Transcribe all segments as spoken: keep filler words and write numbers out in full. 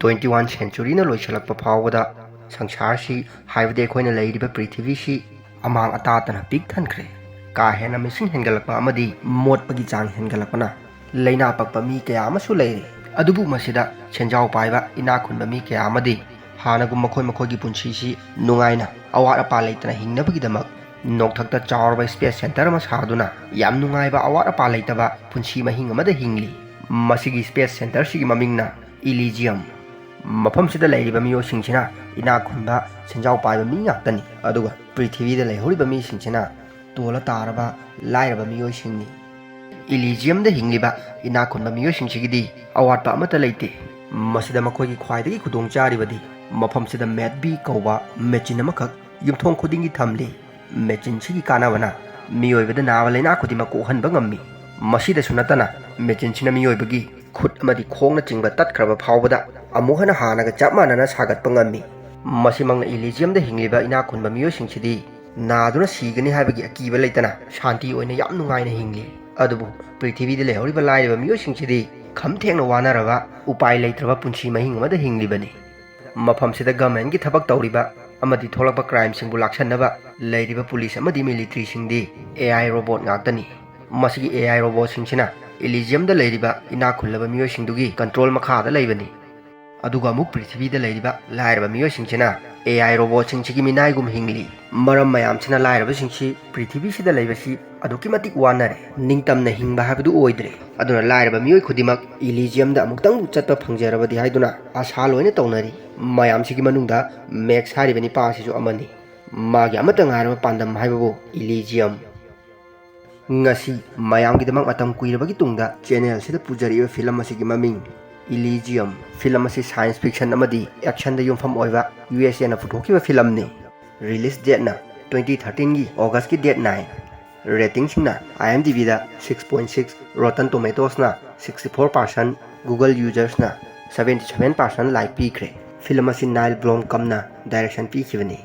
Twenty one centuryꯅ ꯂꯣꯏꯁꯤꯜꯂꯛꯄ ꯐꯥꯎꯕꯗ ꯁꯪꯁꯥꯔꯁꯤ, ꯍꯥꯏꯕꯗꯤ ꯑꯩꯈꯣꯏꯅ ꯂꯩꯔꯤꯕ ꯄ꯭ꯔꯤꯊꯤꯕꯤꯁꯤ, ꯑꯃꯥꯡ ꯑꯇꯥꯇꯅ ꯄꯤꯛ ꯊꯟꯈ꯭ꯔꯦ꯫ ꯀꯥ ꯍꯦꯟꯅ ꯃꯤꯁꯤꯡ ꯍꯦꯟꯒꯠꯂꯛꯄ ꯑꯃꯗꯤ ꯃꯣꯠꯄꯒꯤ ꯆꯥꯡ ꯍꯦꯟꯒꯠꯂꯛꯄꯅ ꯂꯥꯏꯅꯥ ꯄꯛꯄ ꯃꯤ ꯀꯌꯥ ꯑꯃꯁꯨ ꯂꯩꯔꯦ꯫ ꯑꯗꯨꯕꯨ ꯃꯁꯤꯗ ꯁꯦꯟꯖꯥꯎ ꯄꯥꯏꯕ ꯏꯅꯥꯛ ꯈꯨꯟꯕ ꯃꯤ ꯀꯌꯥ ꯑꯃꯗꯤ ꯍꯥꯟꯅꯒꯨꯝ ꯃꯈꯣꯏ ꯃꯈꯣꯏꯒꯤ ꯄꯨꯟꯁꯤꯁꯤ ꯅꯨꯡꯉꯥꯏꯅ, ꯑꯋꯥꯠ ꯑꯄꯥ ꯂꯩꯇꯅ ꯍꯤꯡꯅꯕꯒꯤꯗꯃꯛ ꯅꯣꯛꯊꯛꯇ ꯆꯥꯎꯔꯕ space center ꯑꯃ ꯁꯥꯗꯨꯅ ꯌꯥꯝ ꯅꯨꯡꯉꯥꯏꯕ, ꯑꯋꯥꯠ ꯑꯄꯥ ꯂꯩꯇꯕ ꯄꯨꯟꯁꯤ ꯃꯍꯤꯡ ꯑꯃꯗ ꯍꯤꯡꯂꯤ꯫ ꯃꯁꯤꯒꯤ space centerꯁꯤꯒꯤ ꯃꯃꯤꯡꯅ Elysium꯫ ꯃꯐꯝꯁꯤꯗ ꯂꯩꯔꯤꯕ ꯃꯤꯑꯣꯏꯁꯤꯡꯁꯤꯅ ꯏꯅꯥꯛ ꯈꯨꯟꯕ, ꯁꯦꯟꯖꯥꯎ ꯄꯥꯏꯕ ꯃꯤ ꯉꯥꯛꯇꯅꯤ, ꯑꯗꯨꯒ ꯄ꯭ꯔꯤꯊꯤꯕꯤꯗ ꯂꯩꯍꯧꯔꯤꯕ ꯃꯤꯁꯤꯡꯁꯤꯅ ꯇꯣꯜꯂ ꯇꯥꯔꯕ ꯂꯥꯏꯔꯕ ꯃꯤꯑꯣꯏꯁꯤꯡꯅꯤ꯫ Elysiumꯗ ꯍꯤꯡꯂꯤꯕ ꯏꯅꯥꯛ ꯈꯨꯟꯕ ꯃꯤꯑꯣꯏꯁꯤꯡꯁꯤꯒꯤꯗꯤ ꯑꯋꯥꯠꯄ ꯑꯃꯠꯇ ꯂꯩꯇꯦ꯫ ꯃꯁꯤꯗ ꯃꯈꯣꯏꯒꯤ ꯈ꯭ꯋꯥꯏꯗꯒꯤ ꯈꯨꯗꯣꯡ ꯆꯥꯔꯤꯕꯗꯤ ꯃꯐꯝꯁꯤꯗ Mad Bee ꯀꯧꯕ machine ꯑꯃꯈꯛ ꯌꯨꯝꯊꯣꯡ ꯈꯨꯗꯤꯡꯒꯤ ꯊꯝꯂꯤ꯫ Machineꯁꯤꯒꯤ ꯀꯥꯟꯅꯕꯅ ꯃꯤꯑꯣꯏꯕꯗ ꯅꯥꯕ ꯂꯥꯏꯅꯥ ꯈꯨꯗꯤꯡꯃꯛ ꯀꯣꯛꯍꯟꯕ ꯉꯝꯃꯤ꯫ ꯃꯁꯤꯗꯁꯨ ꯅꯠꯇꯅ, machineꯁꯤꯅ ꯃꯤꯑꯣꯏꯕꯒꯤ ꯈꯨꯠ ꯑꯃꯗꯤ ꯈꯣꯡꯅꯆꯤꯡꯕ ꯇꯠꯈ꯭ꯔꯕ ꯐꯥꯎꯕꯗ ꯑꯃꯨꯛ ꯍꯟꯅ ꯍꯥꯟꯅꯒ ꯆꯞ ꯃꯥꯟꯅꯅ ꯁꯥꯒꯠꯄ ꯉꯝꯃꯤ꯫ ꯃꯁꯤꯃꯛꯅ Elysiumꯗ ꯍꯤꯡꯂꯤꯕ ꯏꯅꯥꯛ ꯈꯨꯟꯕ ꯃꯤꯑꯣꯏꯁꯤꯡꯁꯤꯗꯤ ꯅꯥꯗꯨꯅ ꯁꯤꯒꯅꯤ ꯍꯥꯏꯕꯒꯤ ꯑꯀꯤꯕ ꯂꯩꯇꯅ ꯁꯥꯟꯇꯤ ꯑꯣꯏꯅ ꯌꯥꯝ ꯅꯨꯡꯉꯥꯏꯅ ꯍꯤꯡꯂꯤ꯫ ꯑꯗꯨꯕꯨ ꯄ꯭ꯔꯤꯊꯤꯕꯤꯗ ꯂꯩꯍꯧꯔꯤꯕ ꯂꯥꯏꯔꯕ ꯃꯤꯑꯣꯏꯁꯤꯡꯁꯤꯗꯤ ꯈꯝ ꯊꯦꯡꯅ ꯋꯥꯅꯔꯕ, ꯎꯄꯥꯏ ꯂꯩꯇ꯭ꯔꯕ ꯄꯨꯟꯁꯤ ꯃꯍꯤꯡ ꯑꯃꯗ ꯍꯤꯡꯂꯤꯕꯅꯤ꯫ ꯃꯐꯝꯁꯤꯗ governmentꯀꯤ ꯊꯕꯛ ꯇꯧꯔꯤꯕ ꯑꯃꯗꯤ ꯊꯣꯛꯂꯛꯄ crimeꯁꯤꯡꯕꯨ ꯂꯥꯛꯁꯟꯅꯕ ꯂꯩꯔꯤꯕ police ꯑꯃꯗꯤ militaryꯁꯤꯡꯗꯤ AI robot ꯉꯥꯛꯇꯅꯤ꯫ ꯃꯁꯤꯒꯤ AI robotꯁꯤꯡꯁꯤꯅ Elysiumꯗ ꯂꯩꯔꯤꯕ ꯏꯅꯥꯛ ꯈꯨꯜꯂꯕ ꯃꯤꯑꯣꯏꯁꯤꯡꯗꯨꯒꯤ control ꯃꯈꯥꯗ ꯂꯩꯕꯅꯤ꯫ ꯑꯗꯨꯒ ꯑꯃꯨꯛ ꯄ꯭ꯔꯤꯊꯤꯕꯤꯗ ꯂꯩꯔꯤꯕ ꯂꯥꯏꯔꯕ ꯃꯤꯑꯣꯏꯁꯤꯡꯁꯤꯅ AI robotꯁꯤꯡꯁꯤꯒꯤ ꯃꯤꯅꯥꯏꯒꯨꯝ ꯍꯤꯡꯂꯤ꯫ ꯃꯔꯝ ꯃꯌꯥꯝꯁꯤꯅ ꯂꯥꯏꯔꯕꯁꯤꯡꯁꯤ ꯄ꯭ꯔꯤꯊꯤꯕꯤꯁꯤꯗ ꯂꯩꯕꯁꯤ ꯑꯗꯨꯛꯀꯤ ꯃꯇꯤꯛ ꯋꯥꯅꯔꯦ꯫ ꯅꯤꯡꯇꯝꯅ ꯍꯤꯡꯕ ꯍꯥꯏꯕꯗꯨ ꯑꯣꯏꯗ꯭ꯔꯦ꯫ ꯑꯗꯨꯅ ꯂꯥꯏꯔꯕ ꯃꯤꯑꯣꯏ ꯈꯨꯗꯤꯡꯃꯛ Elysiumꯗ ꯑꯃꯨꯛꯇꯪꯕꯨ ꯆꯠꯄ ꯐꯪꯖꯔꯕꯗꯤ ꯍꯥꯏꯗꯨꯅ ꯑꯁꯥ ꯂꯣꯏꯅ ꯇꯧꯅꯔꯤ꯫ ꯃꯌꯥꯝꯁꯤꯒꯤ ꯃꯅꯨꯡꯗ Max ꯍꯥꯏꯔꯤꯕ ꯅꯤꯄꯥ ꯑꯁꯤꯁꯨ ꯑꯃꯅꯤ꯫ ꯃꯥꯒꯤ ꯑꯃꯠꯇ ꯉꯥꯏꯔꯕ ꯄꯥꯟꯗꯝ ꯍꯥꯏꯕꯕꯨ Elysium꯫ ꯉꯁꯤ ꯃꯌꯥꯝꯒꯤꯗꯃꯛ ꯃꯇꯝ ꯀꯨꯏꯔꯕꯒꯤ ꯇꯨꯡꯗ channelꯁꯤꯗ ꯄꯨꯖꯔꯛꯏꯕ film ꯑꯁꯤꯒꯤ ꯃꯃꯤꯡ Elysium꯫ Film ꯑꯁꯤ science fiction ꯑꯃꯗꯤ actionꯗ ꯌꯨꯝꯐꯝ ꯑꯣꯏꯕ USAꯅ ꯄꯨꯊꯣꯛꯈꯤꯕ filmꯅꯤ꯫ Release dateꯅ twenty thirteenꯒꯤ Augustꯀꯤ date nine꯫ Ratingꯁꯤꯡꯅ IMDbꯗ six point six, Rotten Tomatoesꯅ sixty four percent, Google usersꯅ seventy seven percent like ꯄꯤꯈ꯭ꯔꯦ꯫ Film ꯑꯁꯤ Neil Blomkampꯅ direction ꯄꯤꯈꯤꯕꯅꯤ꯫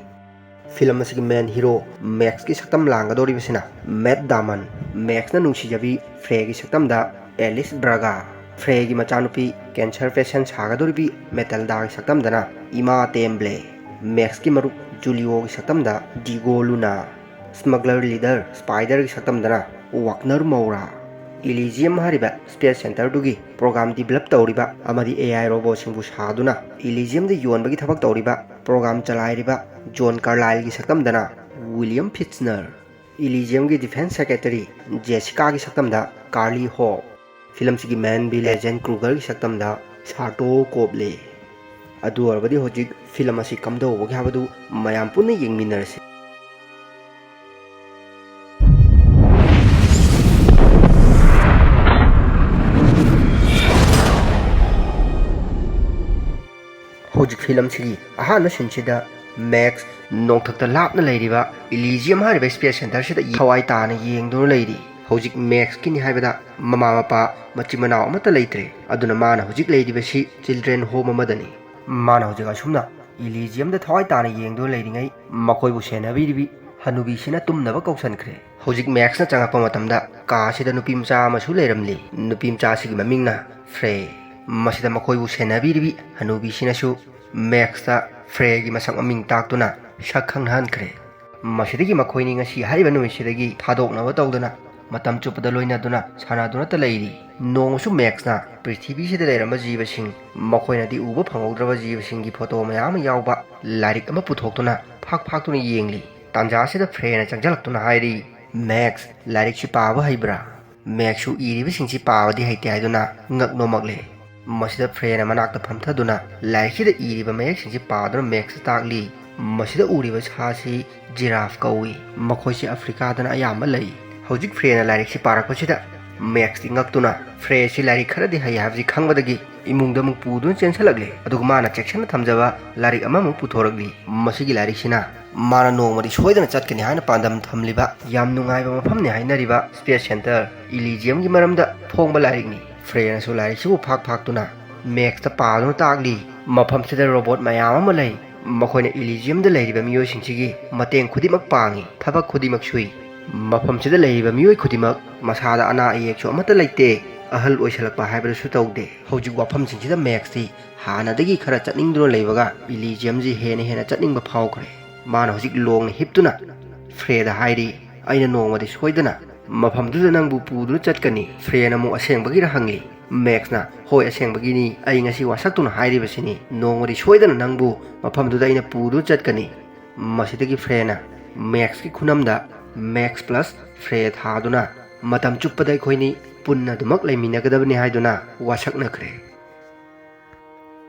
Film ꯑꯁꯤꯒꯤ main hero Maxꯀꯤ ꯁꯛꯇꯝ ꯂꯥꯡꯒꯗꯧꯔꯤꯕꯁꯤꯅ Matt Damon, Maxꯅ ꯅꯨꯡꯁꯤꯖꯕꯤ Freyꯒꯤ ꯁꯛꯇꯝꯗ Alice Braga꯫ ꯐ꯭ꯔꯦꯒꯤ ꯃꯆꯥꯅꯨꯄꯤ ꯀꯦꯟꯁꯔ ꯄꯦꯁꯦꯟ ꯁꯥꯒꯗꯧꯔꯤꯕꯤ ꯃꯦꯇꯜꯗꯥꯒꯤ ꯁꯛꯇꯝꯗꯅ ꯏꯃꯥ ꯇꯦꯝꯕ꯭ꯂꯦ, ꯃꯦꯛꯁꯀꯤ ꯃꯔꯨꯞ ꯖꯨꯂꯤꯑꯣꯒꯤ ꯁꯛꯇꯝꯗ ꯗꯤꯒꯣ ꯂꯨꯅꯥ, ꯁ꯭ꯃꯒꯂꯔ ꯂꯤꯗꯔ ꯁ꯭ꯄꯥꯏꯗꯔꯒꯤ ꯁꯛꯇꯝꯗꯅ ꯋꯥꯛꯅꯔ ꯃꯧꯔꯥ꯫ ꯏꯂꯤꯖꯤꯌꯝ ꯍꯥꯏꯔꯤꯕ ꯁ꯭ꯄꯦꯁ ꯁꯦꯟꯇꯔꯗꯨꯒꯤ ꯄ꯭ꯔꯣꯒ꯭ꯔꯥꯝ ꯗꯤꯕꯦꯂꯞ ꯇꯧꯔꯤꯕ ꯑꯃꯗꯤ ꯑꯦ ꯑꯥꯏ ꯔꯣꯕꯣꯠꯁꯤꯡꯕꯨ ꯁꯥꯗꯨꯅ ꯏꯂꯤꯖꯤꯌꯝꯗ ꯌꯣꯟꯕꯒꯤ ꯊꯕꯛ ꯇꯧꯔꯤꯕ ꯄ꯭ꯔꯣꯒ꯭ꯔꯥꯝ ꯆꯂꯥꯏꯔꯤꯕ ꯖꯣꯟ ꯀꯥꯔꯂꯥꯏꯜꯒꯤ ꯁꯛꯇꯝꯗꯅ ꯋꯤꯂꯤꯌꯝ ꯐꯤꯠꯁꯅꯔ꯫ ꯏꯂꯤꯖꯤꯌꯝꯒꯤ ꯗꯤꯐꯦꯟꯁ ꯁꯦꯀ꯭ꯔꯦꯇꯔꯤ ꯖꯦꯁꯤꯀꯥꯒꯤ ꯁꯛꯇꯝꯗ ꯀꯥꯔꯂꯤ ꯍꯣꯞ꯫ ꯐꯤꯂꯝꯁꯤꯒꯤ ꯃꯦꯟ ꯚꯤꯂꯦꯟ ꯂꯦꯖꯦꯟ ꯀ꯭ꯔꯨꯒꯔꯒꯤ ꯁꯛꯇꯝꯗ ꯁꯥꯔꯇꯣ ꯀꯣꯞꯂꯦ꯫ ꯑꯗꯨ ꯑꯣꯏꯔꯕꯗꯤ ꯍꯧꯖꯤꯛ ꯐꯤꯂꯝ ꯑꯁꯤ ꯀꯝꯗꯧꯕꯒꯦ ꯍꯥꯏꯕꯗꯨ ꯃꯌꯥꯝ ꯄꯨꯟꯅ ꯌꯦꯡꯃꯤꯟꯅꯔꯁꯤ꯫ ꯍꯧꯖꯤꯛ ꯐꯤꯂꯝꯁꯤꯒꯤ ꯑꯍꯥꯟꯕ ꯁꯤꯟꯁꯤꯗ ꯃꯦꯛꯁ ꯅꯣꯡꯊꯛꯇ ꯂꯥꯞꯅ ꯂꯩꯔꯤꯕ ꯏꯂꯤꯖꯤꯌꯝ ꯍꯥꯏꯔꯤꯕ ꯁ꯭ꯄꯦꯁ ꯁꯦꯟꯇꯔꯁꯤꯗ ꯊꯋꯥꯏ ꯇꯥꯅ ꯌꯦꯡꯗꯨꯅ ꯂꯩꯔꯤ꯫ ꯍꯧꯖꯤꯛ ꯃꯦꯛꯁꯀꯤꯅꯤ ꯍꯥꯏꯕꯗ ꯃꯃꯥ ꯃꯄꯥ ꯃꯆꯤꯟ ꯃꯅꯥꯎ ꯑꯃꯠꯇ ꯂꯩꯇ꯭ꯔꯦ꯫ ꯑꯗꯨꯅ ꯃꯥꯅ ꯍꯧꯖꯤꯛ ꯂꯩꯔꯤꯕꯁꯤ ꯆꯤꯜꯗ꯭ꯔꯦꯟ ꯍꯣꯝ ꯑꯃꯗꯅꯤ꯫ ꯃꯥꯅ ꯍꯧꯖꯤꯛ ꯑꯁꯨꯝꯅ ꯏꯂꯤꯖꯤꯌꯝꯗ ꯊꯋꯥꯏ ꯇꯥꯅ ꯌꯦꯡꯗꯨꯅ ꯂꯩꯔꯤꯉꯩ ꯃꯈꯣꯏꯕꯨ ꯁꯦꯟꯅꯕꯤꯔꯤꯕꯤ ꯍꯅꯨꯕꯤꯁꯤꯅ ꯇꯨꯝꯅꯕ ꯀꯧꯁꯟꯈ꯭ꯔꯦ꯫ ꯍꯧꯖꯤꯛ ꯃꯦꯛꯁꯅ ꯆꯪꯉꯛꯄ ꯃꯇꯝꯗ ꯀꯥ ꯑꯁꯤꯗ ꯅꯨꯄꯤ ꯃꯆꯥ ꯑꯃꯁꯨ ꯂꯩꯔꯝꯂꯤ꯫ ꯅꯨꯄꯤ ꯃꯆꯥ ꯑꯁꯤꯒꯤ ꯃꯃꯤꯡꯅ ꯐ꯭ꯔꯦ꯫ ꯃꯁꯤꯗ ꯃꯈꯣꯏꯕꯨ ꯁꯦꯟꯅꯕꯤꯔꯤꯕꯤ ꯍꯅꯨꯕꯤꯁꯤꯅꯁꯨ ꯃꯦꯛꯁꯇ ꯐ꯭ꯔꯦꯒꯤ ꯃꯁꯛ ꯃꯃꯤꯡ ꯇꯥꯛꯇꯨꯅ ꯁꯛ ꯈꯪꯅꯍꯟꯈ꯭ꯔꯦ꯫ ꯃꯁꯤꯗꯒꯤ ꯃꯈꯣꯏꯅꯤ ꯉꯁꯤ ꯍꯥꯏꯔꯤꯕ ꯅꯨꯃꯤꯠꯁꯤꯗꯒꯤ ꯊꯥꯗꯣꯛꯅꯕ ꯇꯧꯗꯨꯅ ꯃꯇꯝ ꯆꯨꯞꯄꯗ ꯂꯣꯏꯅꯗꯨꯅ ꯁꯥꯟꯅꯗꯨꯅꯇ ꯂꯩꯔꯤ꯫ ꯅꯣꯡꯃꯁꯨ ꯃꯦꯛꯁꯅ ꯄ꯭ꯔꯤꯊꯤꯕꯤꯁꯤꯗ ꯂꯩꯔꯝꯕ ꯖꯤꯕꯁꯤꯡ, ꯃꯈꯣꯏꯅꯗꯤ ꯎꯕ ꯐꯪꯍꯧꯗ꯭ꯔꯕ ꯖꯤꯕꯁꯤꯡꯒꯤ ꯐꯣꯇꯣ ꯃꯌꯥꯝ ꯑꯃ ꯌꯥꯎꯕ ꯂꯥꯏꯔꯤꯛ ꯑꯃ ꯄꯨꯊꯣꯛꯇꯨꯅ ꯐꯥꯛ ꯐꯥꯛꯇꯨꯅ ꯌꯦꯡꯂꯤ꯫ ꯇꯥꯟꯖꯥ ꯑꯁꯤꯗ ꯐ꯭ꯔꯦꯅ ꯆꯪꯁꯤꯜꯂꯛꯇꯨꯅ ꯍꯥꯏꯔꯤ, "ꯃꯦꯛꯁ, ꯂꯥꯏꯔꯤꯛꯁꯤ ꯄꯥꯕ ꯍꯩꯕ꯭ꯔꯥ?" ꯃꯦꯛꯁꯁꯨ ꯏꯔꯤꯕꯁꯤꯡꯁꯤ ꯄꯥꯕꯗꯤ ꯍꯩꯇꯦ ꯍꯥꯏꯗꯨꯅ ꯉꯛ ꯅꯣꯝꯃꯛꯂꯦ꯫ ꯃꯁꯤꯗ ꯐ꯭ꯔꯦꯅ ꯃꯅꯥꯛꯇ ꯐꯝꯊꯗꯨꯅ ꯂꯥꯏꯔꯤꯛꯁꯤꯗ ꯏꯔꯤꯕ ꯃꯌꯦꯛꯁꯤꯡꯁꯤ ꯄꯥꯗꯨꯅ ꯃꯦꯛꯁꯇ ꯇꯥꯛꯂꯤ꯫ ꯃꯁꯤꯗ ꯎꯔꯤꯕ ꯁꯥꯁꯤ ꯖꯤꯔꯥꯐ ꯀꯧꯏ꯫ ꯃꯈꯣꯏꯁꯤ ꯑꯐ꯭ꯔꯤꯀꯥꯗꯅ ꯑꯌꯥꯝꯕ ꯂꯩ꯫ ꯍꯧꯖꯤꯛ ꯐ꯭ꯔꯦꯅ ꯂꯥꯏꯔꯤꯛꯁꯤ ꯄꯥꯔꯛꯄꯁꯤꯗ ꯃꯦꯛꯁꯇꯤ ꯉꯛꯇꯨꯅ, "ꯐ꯭ꯔꯦꯁꯤ ꯂꯥꯏꯔꯤꯛ ꯈꯔꯗꯤ ꯍꯩ ꯍꯥꯏꯕꯁꯤ ꯈꯪꯕꯗꯒꯤ ꯏꯃꯨꯡꯗ ꯑꯃꯨꯛ ꯄꯨꯗꯨꯅ ꯆꯦꯟꯁꯤꯜꯂꯛꯂꯦ꯫ ꯑꯗꯨꯒ ꯃꯥꯅ ꯆꯦꯛꯁꯤꯟꯅ ꯊꯝꯖꯕ ꯂꯥꯏꯔꯤꯛ ꯑꯃꯃꯨꯛ ꯄꯨꯊꯣꯔꯛꯂꯤ꯫ ꯃꯁꯤꯒꯤ ꯂꯥꯏꯔꯤꯛꯁꯤꯅ ꯃꯥꯅ ꯅꯣꯡꯃꯗꯤ ꯁꯣꯏꯗꯅ ꯆꯠꯀꯅꯤ ꯍꯥꯏꯅ ꯄꯥꯟꯗꯝ ꯊꯝꯂꯤꯕ ꯌꯥꯝ ꯅꯨꯡꯉꯥꯏꯕ ꯃꯐꯝꯅꯤ ꯍꯥꯏꯅꯔꯤꯕ ꯁ꯭ꯄꯦꯁ ꯁꯦꯟꯇꯔ ꯏꯂꯤꯖꯤꯌꯝꯒꯤ ꯃꯔꯝꯗ ꯐꯣꯡꯕ ꯂꯥꯏꯔꯤꯛꯅꯤ꯫ ꯐ꯭ꯔꯦꯅꯁꯨ ꯂꯥꯏꯔꯤꯛꯁꯤꯕꯨ ꯐꯥꯛ ꯐꯥꯛꯇꯨꯅ ꯃꯦꯛꯁꯇ ꯄꯥꯗꯨꯅ ꯇꯥꯛꯂꯤ꯫ ꯃꯐꯝꯁꯤꯗ ꯔꯣꯕꯣꯠ ꯃꯌꯥꯝ ꯑꯃ ꯂꯩ꯫ ꯃꯈꯣꯏꯅ ꯏꯂꯤꯖꯤꯌꯝꯗ ꯂꯩꯔꯤꯕ ꯃꯤꯑꯣꯏꯁꯤꯡꯁꯤꯒꯤ ꯃꯇꯦꯡ ꯈꯨꯗꯤꯡꯃꯛ ꯄꯥꯡꯏ, ꯊꯕꯛ ꯈꯨꯗꯤꯡꯃꯛ ꯁꯨꯏ꯫ ꯃꯐꯝꯁꯤꯗ ꯂꯩꯔꯤꯕ ꯃꯤꯑꯣꯏ ꯈꯨꯗꯤꯡꯃꯛ ꯃꯁꯥꯗ ꯑꯅꯥ ꯑꯌꯦꯛꯁꯨ ꯑꯃꯠꯇ ꯂꯩꯇꯦ꯫ ꯑꯍꯜ ꯑꯣꯏꯁꯜꯂꯛꯄ ꯍꯥꯏꯕꯗꯨꯁꯨ ꯇꯧꯗꯦ꯫ ꯍꯧꯖꯤꯛ ꯋꯥꯐꯝꯁꯤꯡꯁꯤꯗ ꯃꯦꯛꯁꯇꯤ ꯍꯥꯟꯅꯗꯒꯤ ꯈꯔ ꯆꯠꯅꯤꯡꯗꯨꯅ ꯂꯩꯕꯒ ꯏꯂꯤꯖꯤꯌꯝꯁꯤ ꯍꯦꯟꯅ ꯍꯦꯟꯅ ꯆꯠꯅꯤꯡꯕ ꯐꯥꯎꯈ꯭ꯔꯦ꯫ ꯃꯥꯅ ꯍꯧꯖꯤꯛ ꯂꯣꯡꯅ ꯍꯤꯞꯇꯨꯅ ꯐ꯭ꯔꯦꯗ ꯍꯥꯏꯔꯤ, "ꯑꯩꯅ ꯅꯣꯡꯃꯗꯤ ꯁꯣꯏꯗꯅ ꯃꯐꯝꯗꯨꯗ ꯅꯪꯕꯨ ꯄꯨꯗꯨꯅ ꯆꯠꯀꯅꯤ꯫" ꯐ꯭ꯔꯦꯅ ꯑꯃꯨꯛ ꯑꯁꯦꯡꯕꯒꯤꯔ ꯍꯪꯂꯤ꯫ ꯃꯦꯛꯁꯅ, "ꯍꯣꯏ, ꯑꯁꯦꯡꯕꯒꯤꯅꯤ, ꯑꯩ ꯉꯁꯤ ꯋꯥꯁꯛꯇꯨꯅ ꯍꯥꯏꯔꯤꯕꯁꯤꯅꯤ, ꯅꯣꯡꯃꯗꯤ ꯁꯣꯏꯗꯅ ꯅꯪꯕꯨ ꯃꯐꯝꯗꯨꯗ ꯑꯩꯅ ꯄꯨꯗꯨꯅ ꯆꯠꯀꯅꯤ꯫" ꯃꯁꯤꯗꯒꯤ ꯐ꯭ꯔꯦꯅ ꯃꯦꯛꯁꯀꯤ ꯈꯨꯅꯝꯗ ꯃꯦꯛꯁ ꯄ꯭ꯂꯁ ꯐ꯭ꯔꯦ ꯊꯥꯗꯨꯅ, "ꯃꯇꯝ ꯆꯨꯞꯄꯗ ꯑꯩꯈꯣꯏꯅꯤ ꯄꯨꯟꯅ ꯑꯗꯨꯃꯛ ꯂꯩꯃꯤꯟꯅꯒꯗꯕꯅꯤ" ꯍꯥꯏꯗꯨꯅ ꯋꯥꯁꯛꯅꯈ꯭ꯔꯦ꯫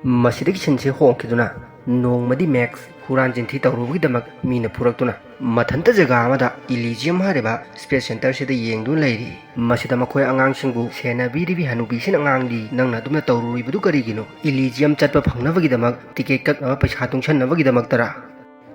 ꯃꯁꯤꯗꯒꯤ ꯁꯤꯟꯁꯤ ꯍꯣꯡꯈꯤꯗꯨꯅ ꯅꯣꯡꯃꯗꯤ ꯃꯦꯛꯁ ꯍꯨꯔꯥꯟ ꯆꯤꯟꯊꯤ ꯇꯧꯔꯨꯕꯒꯤꯗꯃꯛ ꯃꯤꯅ ꯐꯨꯔꯛꯇꯨꯅ ꯃꯊꯟꯇ ꯖꯒꯥ ꯑꯃꯗ ꯏꯂꯤꯖꯤꯌꯝ ꯍꯥꯏꯔꯤꯕ ꯁ꯭ꯄꯦꯁ ꯁꯦꯟꯇꯔꯁꯤꯗ ꯌꯦꯡꯗꯨꯅ ꯂꯩꯔꯤ꯫ ꯃꯁꯤꯗ ꯃꯈꯣꯏ ꯑꯉꯥꯡꯁꯤꯡꯕꯨ ꯁꯦꯟꯅꯕꯤꯔꯤꯕꯤ ꯍꯅꯨꯕꯤꯁꯤꯅ ꯉꯥꯡꯂꯤ, "ꯅꯪꯅ ꯑꯗꯨꯝꯅ ꯇꯧꯔꯨꯔꯤꯕꯗꯨ ꯀꯔꯤꯒꯤꯅꯣ? ꯏꯂꯤꯖꯤꯌꯝ ꯆꯠꯄ ꯐꯪꯅꯕꯒꯤꯗꯃꯛ ꯇꯤꯀꯦꯠ ꯀꯛꯅꯕ ꯄꯩꯁꯥ ꯇꯨꯡꯁꯟꯅꯕꯒꯤꯗꯃꯛꯇꯔꯥ?